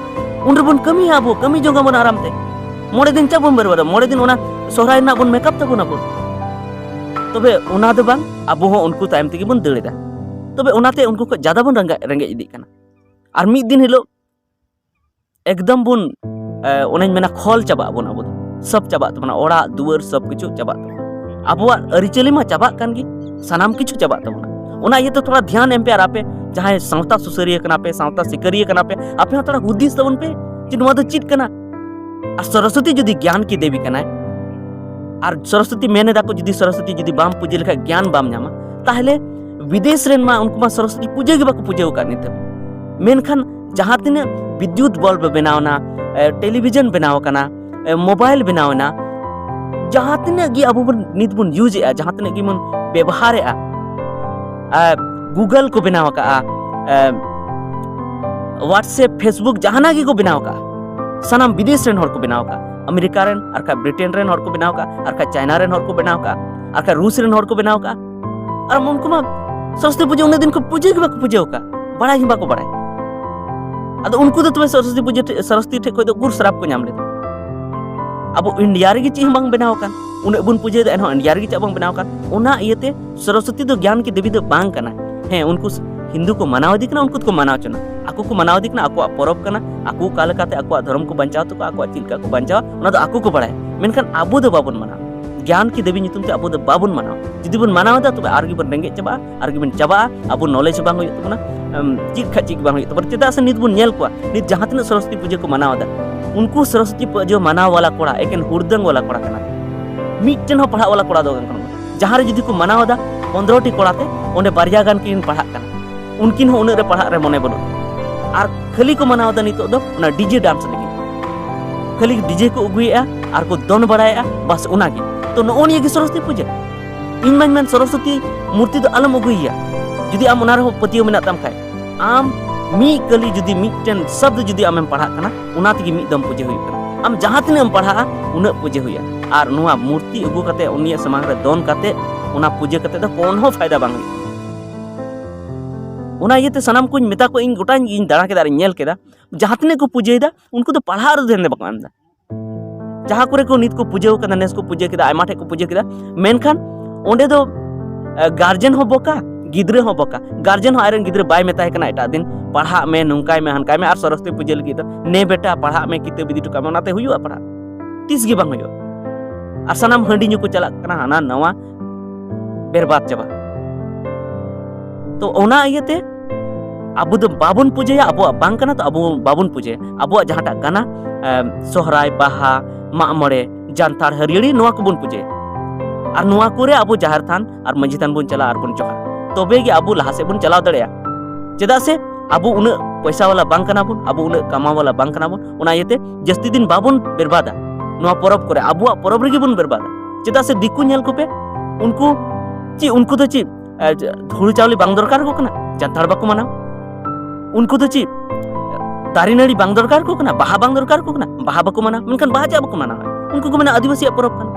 ᱩᱱ ᱨᱮᱵᱚᱱ ᱠᱟᱹᱢᱤᱭᱟ ᱟᱵᱚ, ᱠᱟᱹᱢᱤ ᱡᱚᱝ ᱟᱵᱚᱱ ᱟᱨᱟᱢ ᱛᱮ᱾ ᱢᱚᱬᱮ ᱫᱤᱱ ᱪᱮᱫ ᱵᱚᱱ ᱵᱮᱨᱵᱟᱫᱟ? ᱢᱚᱬᱮ ᱫᱤᱱ ᱚᱱᱟ ᱥᱚᱦᱨᱟᱭ ᱨᱮᱱᱟᱜ ᱵᱚᱱ ᱢᱮᱠᱟᱯ ᱛᱟᱵᱚᱱ ᱟᱵᱚ᱾ ᱛᱚᱵᱮ ᱚᱱᱟ ᱫᱚ ᱵᱟᱝ, ᱟᱵᱚ ᱦᱚᱸ ᱩᱱᱠᱩ ᱛᱟᱭᱚᱢ ᱛᱮᱜᱮ ᱵᱚᱱ ᱫᱟᱹᱲ ᱮᱫᱟ᱾ ᱛᱚᱵᱮ ᱚᱱᱟᱛᱮ ᱩᱱᱠᱩ ᱠᱷᱚᱱ ᱡᱟᱫᱟ ᱵᱚᱱ ᱨᱮᱸᱜᱮᱡ, ᱨᱮᱸᱜᱮᱡ ᱤᱫᱤᱜ ᱠᱟᱱᱟ᱾ ᱟᱨ ᱢᱤᱫ ᱫᱤᱱ ᱦᱤᱞᱳᱜ ᱮᱠᱫᱚᱢ ᱵᱚᱱ, ᱮ, ᱚᱱᱮᱧ ᱢᱮᱱᱟ, ᱠᱷᱚᱞ ᱪᱟᱵᱟᱜ ᱟᱵᱚᱱ ᱟᱵᱚ ᱫᱚ᱾ ᱥᱚᱵ ᱪᱟᱵᱟᱜ ᱛᱟᱵᱚᱱᱟ, ᱚᱲᱟᱜ ᱫᱩᱣᱟᱹᱨ ᱥᱚᱵ ᱠᱤᱪᱷᱩ ᱪᱟᱵᱟᱜ ᱛᱟᱵᱚᱱᱟ᱾ ᱟᱵᱚᱣᱟᱜ ᱟᱹᱨᱤᱪᱟᱹᱞᱤ ᱢᱟ ᱪᱟᱵᱟᱜ ᱠᱟᱱ ᱜᱮ, ᱥᱟᱱᱟᱢ ᱠᱤᱪᱷᱩ ᱪᱟᱵᱟᱜ ᱛᱟᱵᱚᱱᱟ᱾ ᱚᱱᱟ ᱤᱭᱟᱹᱛᱮ ᱛᱷᱚᱲᱟ ᱫᱷᱮᱭᱟᱱ ᱮᱢ ᱯᱮ, ᱟᱨ ᱟᱯᱮ ᱡᱟᱦᱟᱸᱭ ᱥᱟᱶᱛᱟ ᱥᱩᱥᱟᱹᱨᱤᱭᱟᱹ ᱠᱟᱱᱟ ᱯᱮ, ᱥᱟᱶᱛᱟ ᱥᱤᱠᱟᱹᱨᱤᱭᱟᱹ ᱠᱟᱱᱟ ᱯᱮ, ᱟᱯᱮ ᱦᱚᱸ ᱛᱷᱚᱲᱟ ᱦᱩᱫᱤᱥ ᱛᱟᱵᱚᱱ ᱯᱮ ᱡᱮ ᱱᱚᱣᱟ ᱫᱚ ᱪᱮᱫ ᱠᱟᱱᱟ᱾ ᱟᱨ ᱥᱚᱨᱚᱥᱚᱛᱤ ᱡᱩᱫᱤ ᱜᱮᱭᱟᱱ ᱠᱤ ᱫᱮᱵᱤ ᱠᱟᱱᱟᱭ, ᱟᱨ ᱥᱚᱨᱚᱥᱚᱛᱤ ᱢᱮᱱ ᱮᱫᱟ ᱠᱚ, ᱡᱩᱫᱤ ᱥᱚᱨᱚᱥᱚᱛᱤ ᱡᱩᱫᱤ ᱵᱟᱢ ᱯᱩᱡᱟᱹ ᱞᱮᱠᱷᱟᱡ ᱜᱮᱭᱟᱱ ᱵᱟᱢ ᱧᱟᱢᱟ, ᱛᱟᱦᱞᱮ ᱵᱤᱫᱮᱥ ᱨᱮᱱ ᱢᱟ ᱩᱱᱠᱩ ᱢᱟ ᱥᱚᱨᱚᱥᱚᱛᱤ ᱯᱩᱡᱟᱹ ᱜᱮ ᱵᱟᱠᱚ ᱯᱩᱡᱟᱹ ᱟᱠᱟᱫ ᱱᱤᱛ ᱫᱷᱟᱹᱵᱤᱡ᱾ ᱢᱮᱱᱠᱷᱟᱱ ᱡᱟᱦᱟᱸ ᱛᱤᱱᱟᱹᱜ ᱵᱤᱫᱽᱭᱩᱛ ᱵᱚᱞᱵ ᱵᱮᱱᱟᱣ ᱮᱱᱟ, ᱮ, ᱴᱮᱞᱤᱵᱷᱤᱡᱚᱱ ᱵᱮᱱᱟᱣ ᱟᱠᱟᱱᱟ, ᱮ, ᱢᱳᱵᱟᱭᱤᱞ ᱵᱮᱱᱟᱣ ᱮᱱᱟ, ᱡᱟᱦᱟᱸ ᱛᱤᱱᱟᱹᱜ ᱜᱮ ᱟᱵᱚ ᱵᱚᱱ ᱱᱤᱛ ᱵᱚᱱ ᱤᱭᱩᱡᱽ ᱮᱫᱼᱟ, ᱡᱟᱦᱟᱸ ᱛᱤᱱᱟᱹᱜ ᱜᱮᱵᱚᱱ ᱵᱮᱵᱚᱦᱟᱨᱮᱫᱼᱟ, ᱮ, ᱜᱩᱜᱚᱞ ᱠᱚ ᱵᱮᱱᱟᱣ ᱟᱠᱟᱫᱼᱟ, ᱮ, WhatsApp, Facebook, ᱡᱟᱦᱟᱱᱟᱜ ᱜᱮᱠᱚ ᱵᱮᱱᱟᱣ ᱟᱠᱟᱫᱼᱟ, ᱥᱟᱱᱟᱢ ᱵᱤᱫᱮᱥ ᱨᱮᱱ ᱦᱚᱲ ᱠᱚ ᱵᱮᱱᱟᱣ ᱟᱠᱟᱫᱼᱟ᱾ ᱟᱢᱮᱨᱤᱠᱟ ᱨᱮᱱ, ᱟᱨ ᱠᱷᱟᱡ ᱵᱨᱤᱴᱮᱱ ᱨᱮᱱ ᱦᱚᱲ ᱠᱚ ᱵᱮᱱᱟᱣ ᱟᱠᱟᱫᱼᱟ, ᱟᱨ ᱠᱷᱟᱡ ᱪᱟᱭᱱᱟ ᱨᱮᱱ ᱦᱚᱲ ᱠᱚ ᱵᱮᱱᱟᱣ ᱟᱠᱟᱫᱼᱟ, ᱟᱨ ᱠᱷᱟᱡ ᱨᱩᱥ ᱨᱮᱱ ᱦᱚᱲ ᱠᱚ ᱵᱮᱱᱟᱣ ᱟᱠᱟᱫᱼᱟ᱾ ᱟᱨ ᱩᱱᱠᱩ ᱢᱟ ᱥᱚᱨᱚᱥᱚᱛᱤ ᱯᱩᱡᱟᱹ ᱩᱱᱟᱹᱜ ᱫᱤᱱ ᱠᱚ ᱯᱩᱡᱟᱹ ᱜᱮ ᱵᱟᱠᱚ ᱯᱩᱡᱟᱹ ᱟᱠᱟᱫ, ᱵᱟᱲᱟᱭ ᱦᱚᱸ ᱵᱟᱠᱚ ᱵᱟᱲᱟᱭ᱾ ᱟᱫᱚ ᱩᱱᱠᱩ ᱫᱚ ᱛᱚᱵᱮ ᱥᱚᱨᱚᱥᱚᱛᱤ ᱯᱩᱡᱟᱹ ᱴᱷᱮᱡ, ᱥᱚᱨᱚᱥᱚᱛᱤ ᱴᱷᱮᱡ ᱠᱷᱚᱡ ᱫᱚ ᱩᱠᱩᱨ ᱥᱨᱟᱯ ᱠᱚ ᱧᱟᱢ ᱞᱮᱫᱟ? ᱟᱵᱚ ᱤᱱᱰᱤᱭᱟ ᱨᱮᱜᱮ ᱪᱮᱫ ᱦᱚᱸ ᱵᱟᱝ ᱵᱮᱱᱟᱣ ᱟᱠᱟᱱ, ᱩᱱᱟᱹᱜ ᱵᱚᱱ ᱯᱩᱡᱟᱹᱭᱮᱫᱟ, ᱮᱱᱦᱚᱸ ᱤᱱᱰᱤᱭᱟ ᱨᱮᱜᱮ ᱪᱮᱫ ᱵᱟᱝ ᱵᱮᱱᱟᱣ ᱟᱠᱟᱱ᱾ ᱚᱱᱟ ᱤᱭᱟᱹᱛᱮ ᱥᱚᱨᱚᱥᱚᱛᱤ ᱫᱚ ᱜᱮᱭᱟᱱ ᱠᱤ ᱫᱮᱵᱤ ᱫᱚ ᱵᱟᱝ ᱠᱟᱱᱟ᱾ ᱦᱮᱸ, ᱩᱱᱠᱩ ᱦᱤᱱᱫᱩ ᱠᱚ ᱢᱟᱱᱟᱣ ᱤᱫᱤ ᱠᱟᱱᱟ, ᱩᱱᱠᱩ ᱫᱚᱠᱚ ᱢᱟᱱᱟᱣ ᱦᱚᱪᱚᱱᱟ, ᱟᱠᱚ ᱠᱚ ᱢᱟᱱᱟᱣ ᱤᱫᱤ ᱠᱟᱱᱟ, ᱟᱠᱚᱣᱟᱜ ᱯᱚᱨᱚᱵᱽ ᱠᱟᱱᱟ, ᱟᱠᱚ ᱚᱠᱟ ᱞᱮᱠᱟᱛᱮ ᱟᱠᱚᱣᱟᱜ ᱫᱷᱚᱨᱚᱢ ᱠᱚ ᱵᱟᱧᱪᱟᱣ ᱛᱟᱠᱚᱣᱟ, ᱟᱠᱚᱣᱟᱜ ᱪᱮᱫ ᱞᱮᱠᱟ ᱠᱚ ᱵᱟᱧᱪᱟᱣᱟ, ᱚᱱᱟ ᱫᱚ ᱟᱠᱚ ᱠᱚ ᱵᱟᱲᱟᱭᱟ᱾ ᱢᱮᱱᱠᱷᱟᱱ ᱟᱵᱚ ᱫᱚ ᱵᱟᱵᱚᱱ ᱢᱟᱱᱟᱣᱟ᱾ ᱜᱮᱭᱟᱱ ᱠᱤ ᱫᱮᱵᱤ ᱧᱩᱛᱩᱢ ᱛᱮ ᱟᱵᱚ ᱫᱚ ᱵᱟᱵᱚᱱ ᱢᱟᱱᱟᱣᱟ᱾ ᱡᱩᱫᱤ ᱵᱚᱱ ᱢᱟᱱᱟᱣ ᱮᱫᱟ, ᱛᱚᱵᱮ ᱟᱨ ᱜᱮᱵᱚᱱ ᱨᱮᱸᱜᱮᱡ ᱪᱟᱵᱟᱜᱼᱟ, ᱟᱨ ᱜᱮᱵᱚᱱ ᱪᱟᱵᱟᱜᱼᱟ, ᱟᱵᱚ ᱱᱚᱞᱮᱡᱽ ᱦᱚᱸ ᱵᱟᱝ ᱦᱩᱭᱩᱜ ᱛᱟᱵᱚᱱᱟ, ᱮᱢ, ᱪᱮᱫ ᱠᱷᱟᱡ ᱪᱮᱫ ᱜᱮ ᱵᱟᱝ ᱦᱩᱭᱩᱜ ᱛᱟᱵᱚᱱᱟ᱾ ᱪᱮᱫᱟᱜ ᱥᱮ ᱱᱤᱛ ᱵᱚᱱ ᱧᱮᱞ ᱠᱚᱣᱟ, ᱱᱤᱛ ᱡᱟᱦᱟᱸ ᱛᱤᱱᱟᱹᱜ ᱥᱚᱨᱚᱥᱚᱛᱤ ᱯᱩᱡᱟᱹ ᱠᱚ ᱢᱟᱱᱟᱣ ᱮᱫᱟ, ᱩᱱᱠᱩ ᱥᱚᱨᱚᱥᱚᱛᱤ ᱯᱩᱡᱟᱹ ᱢᱟᱱᱟᱣ ᱣᱟᱞᱟ ᱠᱚᱲᱟ ᱮᱠᱮᱱ ᱦᱩᱲᱫᱟᱹᱝ ᱣᱟᱞᱟ ᱠᱚᱲᱟ ᱠᱟᱱᱟ᱾ ᱢᱤᱫᱴᱮᱱ ᱦᱚᱸ ᱯᱟᱲᱦᱟᱜ ᱣᱟᱞᱟ ᱠᱚᱲᱟ ᱫᱚ ᱵᱟᱝ ᱠᱟᱱᱟ᱾ ᱡᱟᱦᱟᱸ ᱨᱮ ᱡᱩᱫᱤ ᱠᱚ ᱢᱟᱱᱟᱣ ᱮᱫᱟ, ᱯᱚᱱᱫᱽᱨᱚ ᱴᱤ ᱠᱚᱲᱟ ᱛᱮ ᱚᱸᱰᱮ ᱵᱟᱨᱭᱟ ᱜᱟᱱ ᱠᱤᱱ ᱯᱟᱲᱦᱟᱜ ᱠᱟᱱᱟ, ᱩᱱᱠᱤᱱ ᱦᱚᱸ ᱩᱱᱟᱹᱜ ᱨᱮ ᱯᱟᱲᱦᱟᱜ ᱨᱮ ᱢᱚᱱᱮ ᱵᱟᱹᱱᱩᱜ᱾ ᱟᱨ ᱠᱷᱟᱹᱞᱤ ᱠᱚ ᱢᱟᱱᱟᱣ ᱮᱫᱟ ᱱᱤᱛᱚᱜ ᱫᱚ ᱚᱱᱟ ᱰᱤᱡᱮ ᱰᱟᱱᱥ ᱞᱟᱹᱜᱤᱫ, ᱠᱷᱟᱹᱞᱤ ᱰᱤᱡᱮ ᱠᱚ ᱟᱹᱜᱩᱭᱮᱫᱼᱟ ᱟᱨ ᱠᱚ ᱫᱚᱱ ᱵᱟᱲᱟᱭᱮᱫᱼᱟ, ᱵᱟᱥ ᱚᱱᱟᱜᱮ᱾ ᱛᱚ ᱱᱚᱜᱼᱚ ᱱᱤᱭᱟᱹ ᱜᱮ ᱥᱚᱨᱚᱥᱚᱛᱤ ᱯᱩᱡᱟᱹ᱾ ᱤᱧ ᱢᱟᱧ ᱢᱮᱱ, ᱥᱚᱨᱚᱥᱚᱛᱤ ᱢᱩᱨᱛᱤ ᱫᱚ ᱟᱞᱚᱢ ᱟᱹᱜᱩᱭᱮᱭᱟ᱾ ᱡᱩᱫᱤ ᱟᱢ ᱚᱱᱟ ᱨᱮᱦᱚᱸ ᱯᱟᱹᱛᱭᱟᱹᱣ ᱢᱮᱱᱟᱜ ᱛᱟᱢ ᱠᱷᱟᱡ, ᱟᱢ ᱢᱤᱫ ᱠᱟᱹᱞᱤ ᱡᱩᱫᱤ ᱢᱤᱫᱴᱮᱱ ᱥᱚᱵᱫ ᱡᱩᱫᱤ ᱟᱢᱮᱢ ᱯᱟᱲᱦᱟᱜ ᱠᱟᱱᱟ, ᱚᱱᱟ ᱛᱮᱜᱮ ᱢᱤᱫ ᱫᱚᱢ ᱯᱩᱡᱟᱹ ᱦᱩᱭᱩᱜ ᱠᱟᱱᱟ᱾ ᱟᱢ ᱡᱟᱦᱟᱸ ᱛᱤᱱᱟᱹᱜ ᱮᱢ ᱯᱟᱲᱦᱟᱜᱼᱟ, ᱩᱱᱟᱹᱜ ᱯᱩᱡᱟᱹ ᱦᱩᱭᱩᱜᱼᱟ᱾ ᱟᱨ ᱱᱚᱣᱟ ᱢᱩᱨᱛᱤ ᱟᱹᱜᱩ ᱠᱟᱛᱮ, ᱩᱱᱤᱭᱟᱜ ᱥᱟᱢᱟᱝ ᱨᱮ ᱫᱚᱱ ᱠᱟᱛᱮ, ᱚᱱᱟ ᱯᱩᱡᱟᱹ ᱠᱟᱛᱮ ᱫᱚ ᱠᱳᱱᱳ ᱯᱷᱟᱭᱫᱟ ᱵᱟᱝ ᱦᱩᱭᱩᱜᱼᱟ᱾ ᱚᱱᱟ ᱤᱭᱟᱹᱛᱮ ᱥᱟᱱᱟᱢ ᱠᱚᱧ ᱢᱮᱛᱟ ᱠᱚᱣᱟ, ᱤᱧ ᱜᱚᱴᱟᱧ, ᱤᱧ ᱫᱟᱬᱟ ᱠᱮᱫᱟ ᱟᱨᱤᱧ ᱧᱮᱞ ᱠᱮᱫᱟ, ᱡᱟᱦᱟᱸ ᱛᱤᱱᱟᱹᱜ ᱠᱚ ᱯᱩᱡᱟᱹᱭᱮᱫᱟ, ᱩᱱᱠᱩ ᱫᱚ ᱯᱟᱲᱦᱟᱜ ᱨᱮᱫᱚ ᱫᱷᱮᱭᱟᱱ ᱫᱚ ᱵᱟᱠᱚ ᱮᱢ ᱮᱫᱟ᱾ ᱡᱟᱦᱟᱸ ᱠᱚᱨᱮ ᱠᱚ ᱱᱤᱛ ᱠᱚ ᱯᱩᱡᱟᱹ ᱠᱟᱫᱟ, ᱱᱮᱥ ᱠᱚ ᱯᱩᱡᱟᱹ ᱠᱮᱫᱟ, ᱟᱭᱢᱟ ᱴᱷᱮᱡ ᱠᱚ ᱯᱩᱡᱟᱹ ᱠᱮᱫᱟ, ᱢᱮᱱᱠᱷᱟᱱ ᱚᱸᱰᱮ ᱫᱚ, ᱮ, ᱜᱟᱨᱡᱮᱱ ᱦᱚᱸ ᱵᱚᱠᱟ, ᱜᱤᱫᱽᱨᱟᱹ ᱦᱚᱸ ᱵᱚᱠᱟ᱾ ᱜᱟᱨᱡᱮᱱ ᱦᱚᱸ ᱟᱡᱨᱮᱱ ᱜᱤᱫᱽᱨᱟᱹ ᱵᱟᱭ ᱢᱮᱛᱟᱭ ᱠᱟᱱᱟ ᱮᱴᱟᱜ ᱫᱤᱱ, "ᱯᱟᱲᱦᱟᱜ ᱢᱮ, ᱱᱚᱝᱠᱟᱭ ᱢᱮ, ᱦᱟᱱᱠᱟᱭ ᱢᱮ", ᱟᱨ ᱥᱚᱨᱚᱥᱚᱛᱤ ᱯᱩᱡᱟᱹ ᱞᱟᱹᱜᱤᱫ ᱫᱚ, "ᱱᱮ ᱵᱮᱴᱟ, ᱯᱟᱲᱦᱟᱜ ᱢᱮ, ᱠᱤᱛᱟᱹᱵ ᱤᱫᱤ ᱦᱚᱴᱚ ᱠᱟᱜ ᱢᱮ", ᱚᱱᱟᱛᱮ ᱦᱩᱭᱩᱜᱼᱟ ᱯᱟᱲᱦᱟᱜ? ᱛᱤᱥ ᱜᱮ ᱵᱟᱝ ᱦᱩᱭᱩᱜᱼᱟ᱾ ᱟᱨ ᱥᱟᱱᱟᱢ ᱦᱟᱺᱰᱤ ᱧᱩ ᱠᱚ ᱪᱟᱞᱟᱜ ᱠᱟᱱᱟ, ᱦᱟᱱᱟ ᱱᱟᱣᱟ, ᱵᱮᱨᱵᱟᱫ ᱪᱟᱵᱟ᱾ ᱛᱚ ᱚᱱᱟ ᱤᱭᱟᱹᱛᱮ ᱟᱵᱚ ᱫᱚ ᱵᱟᱵᱚᱱ ᱯᱩᱡᱟᱹᱭᱟ, ᱟᱵᱚᱣᱟᱜ ᱵᱟᱝ ᱠᱟᱱᱟ ᱛᱚ ᱟᱵᱚ ᱵᱟᱵᱚᱱ ᱯᱩᱡᱟᱹᱭᱟ᱾ ᱟᱵᱚᱣᱟᱜ ᱡᱟᱦᱟᱸᱴᱟᱜ ᱠᱟᱱᱟ, ᱮᱢ, ᱥᱚᱦᱨᱟᱭ, ᱵᱟᱦᱟ, ᱢᱟᱜ ᱢᱚᱬᱮ, ᱡᱟᱱᱛᱷᱟᱲ, ᱦᱟᱹᱨᱭᱟᱹᱲᱤ, ᱱᱚᱣᱟ ᱠᱚᱵᱚᱱ ᱯᱩᱡᱟᱹᱭᱟ᱾ ᱟᱨ ᱱᱚᱣᱟ ᱠᱚᱨᱮ ᱟᱵᱚ ᱡᱟᱦᱮᱨ ᱛᱷᱟᱱ ᱟᱨ ᱢᱟᱹᱡᱷᱤ ᱛᱷᱟᱱ ᱵᱚᱱ ᱪᱟᱞᱟᱜᱼᱟ ᱟᱨ ᱵᱚᱱ ᱡᱚᱦᱟᱨᱟ, ᱛᱚᱵᱮ ᱜᱮ ᱟᱵᱚ ᱞᱟᱦᱟ ᱥᱮᱫ ᱵᱚᱱ ᱪᱟᱞᱟᱣ ᱫᱟᱲᱮᱭᱟᱜᱼᱟ᱾ ᱪᱮᱫᱟᱜ ᱥᱮ ᱟᱵᱚ ᱩᱱᱟᱹᱜ ᱯᱚᱭᱥᱟ ᱣᱟᱞᱟ ᱵᱟᱝ ᱠᱟᱱᱟ ᱵᱚᱱ, ᱟᱵᱚ ᱩᱱᱟᱹᱜ ᱠᱟᱢᱟᱣ ᱣᱟᱞᱟ ᱵᱟᱝ ᱠᱟᱱᱟ ᱵᱚᱱ, ᱚᱱᱟ ᱤᱭᱟᱹᱛᱮ ᱡᱟᱹᱥᱛᱤ ᱫᱤᱱ ᱵᱟᱵᱚᱱ ᱵᱮᱨᱵᱟᱫᱟ ᱱᱚᱣᱟ ᱯᱚᱨᱚᱵᱽ ᱠᱚᱨᱮ, ᱟᱵᱚᱣᱟᱜ ᱯᱚᱨᱚᱵᱽ ᱨᱮᱜᱮ ᱵᱚᱱ ᱵᱮᱨᱵᱟᱫᱟ᱾ ᱪᱮᱫᱟᱜ ᱥᱮ ᱫᱤᱠᱩ ᱧᱮᱞ ᱠᱚᱯᱮ, ᱩᱱᱠᱩ ᱪᱮᱫ, ᱩᱱᱠᱩ ᱫᱚ ᱪᱮᱫ, ᱮ, ᱦᱩᱲᱩ ᱪᱟᱣᱞᱮ ᱵᱟᱝ ᱫᱚᱨᱠᱟᱨ ᱠᱚ ᱠᱟᱱᱟ, ᱡᱟᱱᱛᱷᱟᱲ ᱵᱟᱠᱚ ᱢᱟᱱᱟᱣᱟ᱾ ᱩᱱᱠᱩ ᱫᱚ ᱪᱮᱫ, ᱫᱟᱨᱮ ᱱᱟᱹᱲᱤ ᱵᱟᱝ ᱫᱚᱨᱠᱟᱨ ᱠᱚ ᱠᱟᱱᱟ, ᱵᱟᱦᱟ ᱵᱟᱝ ᱫᱚᱨᱠᱟᱨ ᱠᱚ ᱠᱟᱱᱟ, ᱵᱟᱦᱟ ᱵᱟᱠᱚ ᱢᱟᱱᱟᱣᱟ᱾ ᱢᱮᱱᱠᱷᱟᱱ ᱵᱟᱦᱟ ᱪᱮᱫᱟᱜ ᱵᱟᱠᱚ ᱢᱟᱱᱟᱣᱟ? ᱩᱱᱠᱩ ᱠᱚ ᱢᱮᱱᱟ ᱟᱹᱫᱤᱵᱟᱹᱥᱤᱭᱟᱜ ᱯᱚᱨᱚᱵᱽ ᱠᱟᱱᱟ᱾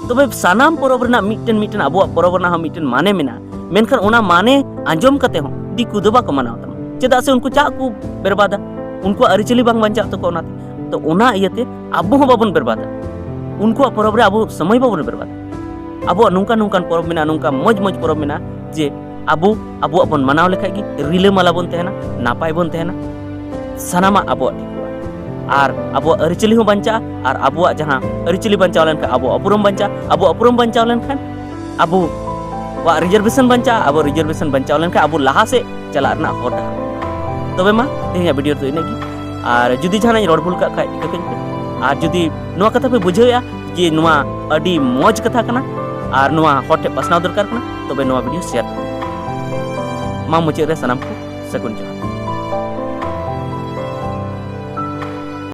ᱛᱚᱵᱮ ᱥᱟᱱᱟᱢ ᱯᱚᱨᱚᱵᱽ ᱨᱮᱱᱟᱜ ᱢᱤᱫᱴᱮᱱ ᱢᱤᱫᱴᱮᱱ ᱟᱵᱚᱣᱟᱜ ᱯᱚᱨᱚᱵᱽ ᱨᱮᱱᱟᱜ ᱦᱚᱸ ᱢᱤᱫᱴᱮᱱ ᱢᱟᱱᱮ ᱢᱮᱱᱟᱜᱼᱟ, ᱢᱮᱱᱠᱷᱟᱱ ᱚᱱᱟ ᱢᱟᱱᱮ ᱟᱸᱡᱚᱢ ᱠᱟᱛᱮ ᱦᱚᱸ ᱫᱤᱠᱩ ᱫᱚ ᱵᱟᱠᱚ ᱢᱟᱱᱟᱣ ᱛᱟᱢᱟ᱾ ᱪᱮᱫᱟᱜ ᱥᱮ ᱩᱱᱠᱩ ᱪᱟᱜ ᱠᱚ ᱵᱮᱨᱵᱟᱫᱟ, ᱩᱱᱠᱩᱣᱟᱜ ᱟᱹᱨᱤᱪᱟᱹᱞᱤ ᱵᱟᱝ ᱵᱟᱧᱪᱟᱜ ᱛᱟᱠᱚᱣᱟ ᱚᱱᱟᱛᱮ᱾ ᱛᱚ ᱚᱱᱟ ᱤᱭᱟᱹᱛᱮ ᱟᱵᱚ ᱦᱚᱸ ᱵᱟᱵᱚᱱ ᱵᱮᱨᱵᱟᱫᱟ, ᱩᱱᱠᱩᱣᱟᱜ ᱯᱚᱨᱚᱵᱽ ᱨᱮ ᱟᱵᱚ ᱥᱚᱢᱚᱭ ᱵᱟᱵᱚᱱ ᱵᱮᱨᱵᱟᱫᱟ᱾ ᱟᱵᱚᱣᱟᱜ ᱱᱚᱝᱠᱟᱱ ᱱᱚᱝᱠᱟᱱ ᱯᱚᱨᱚᱵᱽ ᱢᱮᱱᱟᱜᱼᱟ, ᱱᱚᱝᱠᱟ ᱢᱚᱡᱽ ᱢᱚᱡᱽ ᱯᱚᱨᱚᱵᱽ ᱢᱮᱱᱟᱜᱼᱟ ᱡᱮ ᱟᱵᱚ ᱟᱵᱚᱣᱟᱜ ᱵᱚᱱ ᱢᱟᱱᱟᱣ ᱞᱮᱠᱷᱟᱡ ᱜᱮ ᱨᱤᱞᱟᱹᱢᱟᱞᱟ ᱵᱚᱱ ᱛᱟᱦᱮᱱᱟ, ᱱᱟᱯᱟᱭ ᱵᱚᱱ ᱛᱟᱦᱮᱱᱟ, ᱥᱟᱱᱟᱢᱟᱜ ᱟᱵᱚᱣᱟᱜ ᱴᱷᱤᱠᱚᱜᱼᱟ᱾ ᱟᱨ ᱟᱵᱚᱣᱟᱜ ᱟᱹᱨᱤᱪᱟᱹᱞᱤ ᱦᱚᱸ ᱵᱟᱧᱪᱟᱜᱼᱟ, ᱟᱨ ᱟᱵᱚᱣᱟᱜ ᱡᱟᱦᱟᱸ ᱟᱹᱨᱤᱪᱟᱹᱞᱤ ᱵᱟᱧᱪᱟᱣ ᱞᱮᱱᱠᱷᱟᱱ ᱟᱵᱚᱣᱟᱜ ᱩᱯᱨᱩᱢ ᱵᱟᱧᱪᱟᱜᱼᱟ, ᱟᱵᱚᱣᱟᱜ ᱩᱯᱨᱩᱢ ᱵᱟᱧᱪᱟᱣ ᱞᱮᱱᱠᱷᱟᱱ ᱟᱵᱚᱣᱟᱜ ᱨᱤᱡᱟᱨᱵᱷᱮᱥᱚᱱ ᱵᱟᱧᱪᱟᱜᱼᱟ, ᱟᱵᱚ ᱨᱤᱡᱟᱨᱵᱷᱮᱥᱚᱱ ᱵᱟᱧᱪᱟᱣ ᱞᱮᱱᱠᱷᱟᱱ ᱟᱵᱚ ᱞᱟᱦᱟ ᱥᱮᱫ ᱪᱟᱞᱟᱜ ᱨᱮᱱᱟᱜ ᱦᱚᱨ ᱰᱟᱦᱟᱨ᱾ ᱛᱚᱵᱮ ᱢᱟ ᱛᱮᱦᱮᱧᱟᱜ ᱵᱷᱤᱰᱤᱭᱳ ᱫᱚ ᱤᱱᱟᱹᱜ ᱜᱮ, ᱟᱨ ᱡᱩᱫᱤ ᱡᱟᱦᱟᱱᱟᱜ ᱤᱧ ᱨᱚᱲ ᱵᱷᱩᱞ ᱠᱟᱜ ᱠᱷᱟᱡ ᱤᱠᱟᱹ ᱠᱟᱹᱧ ᱯᱮ, ᱟᱨ ᱡᱩᱫᱤ ᱱᱚᱣᱟ ᱠᱟᱛᱷᱟ ᱯᱮ ᱵᱩᱡᱷᱟᱹᱣᱮᱫᱼᱟ ᱡᱮ ᱱᱚᱣᱟ ᱟᱹᱰᱤ ᱢᱚᱡᱽ ᱠᱟᱛᱷᱟ ᱠᱟᱱᱟ ᱟᱨ ᱱᱚᱣᱟ ᱦᱚᱲ ᱴᱷᱮᱱ ᱯᱟᱥᱱᱟᱣ ᱫᱚᱨᱠᱟᱨ ᱠᱟᱱᱟ, ᱛᱚᱵᱮ ᱱᱚᱣᱟ ᱵᱷᱤᱰᱤᱭᱳ ᱥᱮᱭᱟᱨ ᱯᱮ᱾ ᱢᱟ ᱢᱩᱪᱟᱹᱫ ᱨᱮ ᱥᱟᱱᱟᱢ ᱠᱚ ᱥᱟᱹᱜᱩᱱ ᱡᱚᱦᱟᱨ᱾